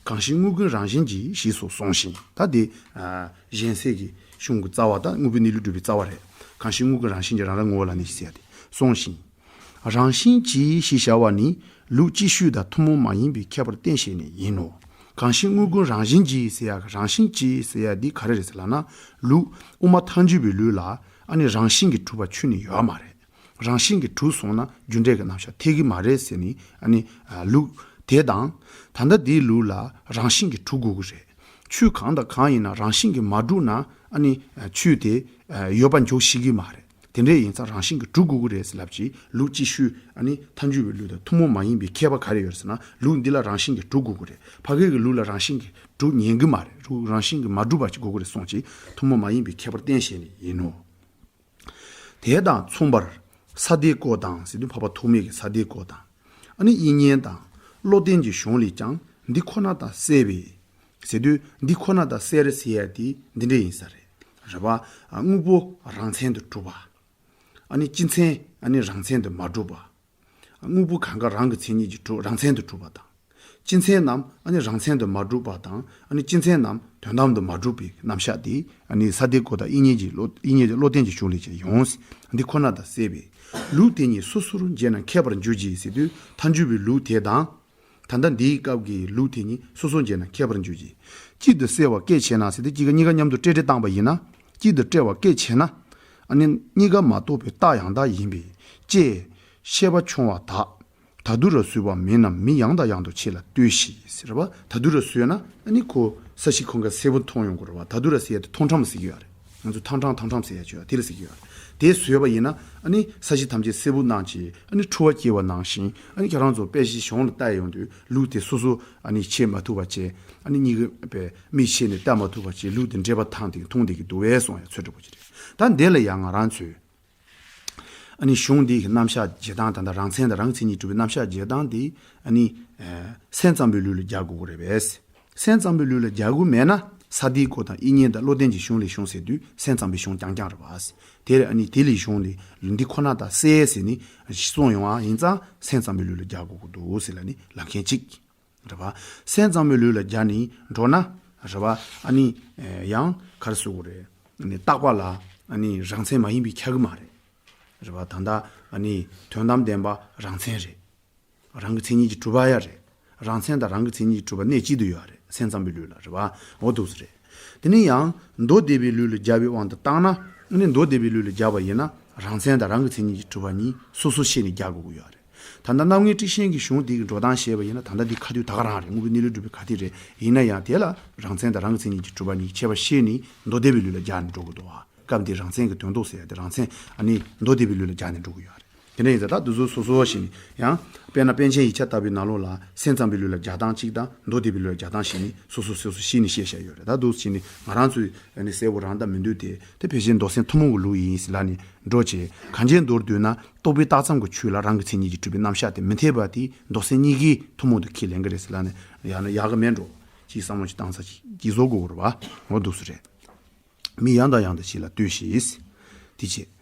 གང་ཞིག་དངོས་ཀུན་རང་བཞིན་གྱིས་ཞེས་སོགས་གསུངས་ཤིང་། ད་དེ། ཨ། གཞན་སེལ་གྱི་གཞུང་གི་རྩ་བ་དང་དངོས་པོའི་གནས་ལུགས་སྒྲུབ་པའི་རྩ་བ་རེད། གང་ཞིག་དངོས་ཀུན་རང་བཞིན་གྱིས་རང་རང་ངོ་བོ་ལ་གནས་ཤིང་ཟེར་ཡ་དེ་གསུངས་ཤིང་། རང་བཞིན་གྱིས་ཞེས་བྱ་བ་ནི་ལུགས་ཅིག་ཤོས་དང་ཐུན་མོང་མ་ཡིན་པའི་ཁྱད་པར་བསྟན་ཞེས་ནི་ཡིན་ནོ། གང་ཞིག་དངོས་ཀུན་རང་བཞིན་གྱིས་ཟེར་ཡ་གི་རང་བཞིན་གྱིས་ཟེར་ཡ་འདི་ག་རེ་རེད་ཟེར་ལབ་ན། ལུགས་དབུ་མ་ཐལ་འགྱུར་བའི་ལུགས་ལ་ཨ་ནི་རང་བཞིན་གྱིས་གྲུབ་པ་ཁྱོན་ནས་ཡོད་མ་རེད། རང་བཞིན་གྱིས་གྲུབ་སོང་ན་རྒྱུ་འབྲས་ཀྱི་རྣམ་གཞག་འཐད་ཀྱི་མ་རེད་ཟེར་ནས་ཨ་ནི་ལུགས་དེ་དང་། ད་ལྟ་འདིའི་ལུགས་ལ་རང་བཞིན་གྱིས་གྲུབ་དགོས་ཀྱི་རེད། ཆོས་གང་དང་གང་ཡིན་ན་རང་བཞིན་གྱིས་མ་གྲུབ་ན་ཨ་ནི་ཆོས་དེ་ཡོད་པ་འཇོག་ཤེས་ཀྱི་མ་རེད། དེ་འདྲ་ཡིན་ཙང་རང་བཞིན་གྱིས་གྲུབ་དགོས་ཀྱི་རེད་ཟེར་ལབ་ཅིག་ལུགས་ཅིག་ཤོས་ཨ་ནི་ཐལ་འགྱུར་བའི་ལུགས་དང་ཐུན་མོང་མ་ཡིན་པའི་ཁྱད་པར་ག་རེ་ཡོད་རེད་ཟེར་ན། ལུགས་འདི་ལ་རང་བཞིན་གྱིས་གྲུབ་དགོས་ཀྱི་རེད། ཕ་གི་གི་ལུགས་ལ་རང་བཞིན་གྱིས་གྲུབ་ཉན་གྱི་མ་རེད། རང་བཞིན་གྱིས་མ་གྲུབ་པ་ཅིག་དགོས་ཀྱི་རེད་གསུངས་ཅིག་ཐུན་མོང་མ་ཡིན་པའི་ཁྱད་པར་བསྟན་ཞེས་ནི་ཡིན་ནོ། དེ་དང་མཚུངས་པར་ས་དེ་ཀོ་དང་ཟེར་དུས་འཕགས་པ་ཐོགས་མེད་ཀྱི་ས་དེ་ཀོ་དང་། ཨ་ནི་དབྱིག་གཉེན་དང་། བློ་ལྡན་གྱི་གཞུང་ལས་ཀྱང་འདི་ཁོ་ན་དང་བསྲེས་པས། ཟེར་དུས་འདི་ཁོ་ན་དང་བསྲེས་རེད་ཟེར་ཡ་དེ་འདི་འདྲ་ཡིན་ས་རེད། རེད་པ། དངོས་པོ་རང་མཚན་དུ་གྲུབ་པ། ཨ་ནི་སྤྱི་མཚན་ཨ་ནི་རང་མཚན་དུ་མ་གྲུབ་པ། དངོས་པོ་གང་ག་རང་གི་མཚན་ཉིད་ཀྱིས་གྲུབ་རང་མཚན་དུ་གྲུབ་པ་དང་། སྤྱི་མཚན་རྣམས་ཨ་ནི་རང་མཚན་དུ་མ་གྲུབ་པ་དང་། ཨ་ནི་སྤྱི་མཚན་རྣམས་དོན་དམ་དུ་མ་གྲུབ་པའི་རྣམ་གཞག་དེ་ཨ་ནི་ས་དེ་ཀོ་དང་དབྱིག་གཉེན་གྱི་བློ་དབྱིག་གཉེན་གྱི་བློ་ལྡན་གྱི་གཞུང་ལས་ཀྱང་ཡོང་། འདི་ཁོ་ན་དང་བསྲེས་པས། ལུགས་དེ་གཉིས་སོ་སོར་འབྱེད་ན་མཁས་པར་འགྱུར་གྱི་ཟེར་དུས་ཐལ་འགྱུར་བའི་ལུགས་དེ་དང་། ད་ལྟ་འདིའི་སྐབས་ཀྱི་ལུགས་དེ་ཉིད་སོ་སོར་འབྱེད་ན་མཁས་པར་འགྱུར་གྱི། གཅིག་ཏུ་བསྲེ་བ་སྐད་ཆེ་ན་ཟེར་ཏེ་གཅིག་ག་གཉིས་ཀ་མཉམ་དུ་སྤྲེལ་སྤྲེལ་བཏང་པ་ཡིན་ན། གཅིག་ཏུ་སྤྲེལ་བ་སྐད་ཆེ་ན། ཨ་ནི་གཉིས་ཀ་མ་གཏོགས་པའི་རྟགས་ཡང་དག་ཡིན་པས་ཅེས་བཤད་པ་བྱུང་བ་དག་ད་དུ་ར་བཟོས་པ་མིན་ནམ། མི་ཡང་དང་ཡང་དུ་ཕྱེ་ལ་ལྟོས་ཤིག་ཟེར་བ། ད་དུ་ར་བཟོས་ན་ཨ་ནི་ཁོ་ས་གཞི་ཁོང་ག་སེར་པོ་མཐོང་ཡོང་གི་རེད་བ། ད་དུ་ར་ཟེར་ཡ་དེ་ཐོང་ཁྲམ་ཟེར་གྱི་ཡོད་རེད། ང་ཚོ་ཐང་ཁྲང་ཐང་ཁྲམ་ཟེར་ཡ་ཅིག་ཡོད་དེ་ལ་ཟེར་གྱི་ཡོད་རེད། དེ་བཟོས་པ་ཡིན་ན་ཨ་ནི་ས་གཞི་ཐམས་ཅད་སེར་པོ་ནང་བཞིན། ཨ་ནི་འཁྲུ་བ་སྐྱེ་བ་ནང་བཞིན། ཨ་ནི་ཁྱེད་རང་ཚོ་དཔེ་གཞི་གཞུང་ལ་བལྟ་ཡོང་དུས་ལུགས་དེ་སོ་སོ་ཨ་ནི་ཕྱེ་མ་ཐུབ་པ་བྱས། ཨ་ནི་གཉིས་ཀ་པའི་མིག་ཕྱེ་ནས་བལྟ་མ་ཐུབ་པ་བྱས། ལུགས་དེ་འདྲེས་པ་ཐང་དེ་མཐོང་བསྡད་ཀྱི་འདུག་བས་གསུང་ཡ་ཚོད་འདྲ་པོ་ཅིག་རེད། ད་འདི་ལ་ཡང་ང་རང་ཚོས། ཨ་ནི་གཞུང་འདི་གི་རྣམ་གཞག་བྱེད་སྟངས། ད་ལྟ་རང་མཚན་དང་རང་གི་མཚན་ཉིད་གྲུབ་པའི་རྣམ་གཞག་བྱེད་སྟངས་འདི་ཨ་ནི་ཨ་སེམས་ཙམ་པའི་ལུགས་ལ་རྒྱག་དགོས་ཀྱི་རེད་པས། སེམས་ཙམ་པའི་ལུགས་ལ་རྒྱག་དགོས་མེད་ན་ས་དེའི་སྒོ་དང་དབྱིག་གཉེན་དང་བློ་ལྡན་གྱི་གཞུང་ལས་གཞུང་ཟེར་དུས་སེམས་ཙམ་པའི་གཞུང་རྐྱང་རྐྱང་རེད་པ། དེར་ཨ་ནི་དེ་ལས་གཞུང་ལས་འདི་ཁོ་ན་དང་གསལ་ཟེར་ནས་གསུངས་ཡོང་བ་ཡིན་ཙང་སེམས་ཙམ་པའི་ལུགས་ལ་རྒྱག་དགོས་ཀྱི་འདུག་ཟེར་ལ་ནི་ལབ་མཁན་གཅིག་རེད་པ། སེམས་ཙམ་པའི་ལུགས་ལ་རྒྱག་ནས་འགྲོ་ན་རེད་པ། ཨ་ནི་ཡང་ག་རེ་ཟེར་དགོས་རེད། ཨ་ནི་རྟག་པ་ལ་ཨ་ནི་རང་མཚན་མ་ཡིན་པའི་ཁྱབ་ཀྱི་མ་རེད། རེད་པ། ད་ལྟ་ཨ་ནི་དོན་དམ་བདེན་པ་རང་མཚན་རེད། རང་གི་མཚན་ཉིད་ཀྱིས་གྲུབ་པ་ཡ་རེད། རང་མཚན་དང་རང་གི་མཚན་ཉིད་ཀྱིས་གྲུབ་པ་གནས་གཅིག་ཏུ་ཡོད་རེད། སེམས་ཙམ་པའི་ལུགས་ལ་རེད་པ། འོ་འདུག་སེ་རེད། དེ་ནས་ཡང་མདོ་སྡེ་པའི་ལུགས་ལ་རྒྱག་པའི་དབང་དུ་བཏང་ན། ཨ་ནི་མདོ་སྡེ་པའི་ལུགས་ལ་རྒྱག་པ་ཡིན་ན་རང་མཚན་དང་རང་གི་མཚན་ཉིད་ཀྱིས་གྲུབ་པ་གཉིས་སོ་སོར་ཕྱེ་ནས་རྒྱག་དགོས་ཀྱི་ཡོད་རེད། ད་ལྟ་རྣམ་ངེས་ཊཱིཀ་ཆེན་གྱི་གཞུང་འདི་གི་འགྲོ་སྟངས་བཤད་པ་ཡིན་ན་ད་ལྟ་འདི་ཁ་ཐུག་ད་ག་རང་རེད། དངོས་པོའི་གནས་ལུགས་སྒྲུབ་པའི་ཁ་ཐུག་རེད། ཡིན་ན་ཡང་དེ་ལ་རང་མཚན་དང་རང་གི་མཚན་ཉིད་ཀྱིས་གྲུབ་པ་གཉིས་ཁྱད་པར་ཕྱེ་ནས་མདོ་སྡེ་པའི་ལུགས་ལ་རྒྱག་ནས་འགྲོ་དགོས་འདུག་བ། སྐབས་འདིར་རང་མཚན་གྱི་དོན་ལྡོག་ཟེར་ཡ་དེ་རང་མཚན་ཨ་ནི་མདོ་སྡེ་པའི་ལུགས་ལ་རྒྱག་ནས་འགྲོ་གི་ཡོད་རེད། དེ་འདྲ་ཡིན་ཙང་ད་འདི་ཚོ་སོ་སོ་བཞིན་ཡང་དཔེར་ན་པཎ་ཆེན་ཡིག་ཆ་ལྟ་བུའི་ནང་ལོགས་ལ་སེམས་ཙམ་པའི་ལུགས་ལ་རྒྱག་སྟངས་གཅིག་དང་མདོ་སྡེ་པའི་ལུགས་ལ་རྒྱག་སྟངས་གཅིག་ནི་སོ་སོ་སོ་སོ་ཤེས་ནས་བཤད་བཞག་ཡོད་རེད། ད་འདུག་སེ་བྱས་ནས་ང་རང་ཚོས་ཨ་ནི་གསལ་པོ་རང་ལྟ་མི་འདུག་དེ་དེ་ཕལ་ཆེར་མདོ་སེམས་ཐུན་མོང་གི་ལུགས་ཡིན་ཟེར་ལབ་ནས་འགྲོ་བྱས། གང་ཅི་མདོར་བསྡུས་ན་རྟོག་པས་རྟགས་ཙམ་གྱི་ཆོས་ལ་རང་གི་མཚན་ཉིད་ཀྱིས་གྲུབ་པའི་རྣམ་གཞག་དེ་མི་འཐད་པ་དེ་མདོ་སེམས་གཉིས་ཀའི་ཐུན་མོང་དུ་ཁས་ལེན་གྱི་རེད་ཟེར་ལབ་ནས་ཡང་ན་ཡག་གི་མེད་འགྲོ། ཅིག་བསམ་བློ་ཅིག་བཏང་ས་ཅིག་ཅིག་བཟོ་དགོས་ཀྱི་རེད་བ། འོ་འདུག་སེ་རེད། མི་ཡང་དང་ཡང་དུ་ཕྱེ་ལ་ལྟོས་ཤིག་དེ་བྱས།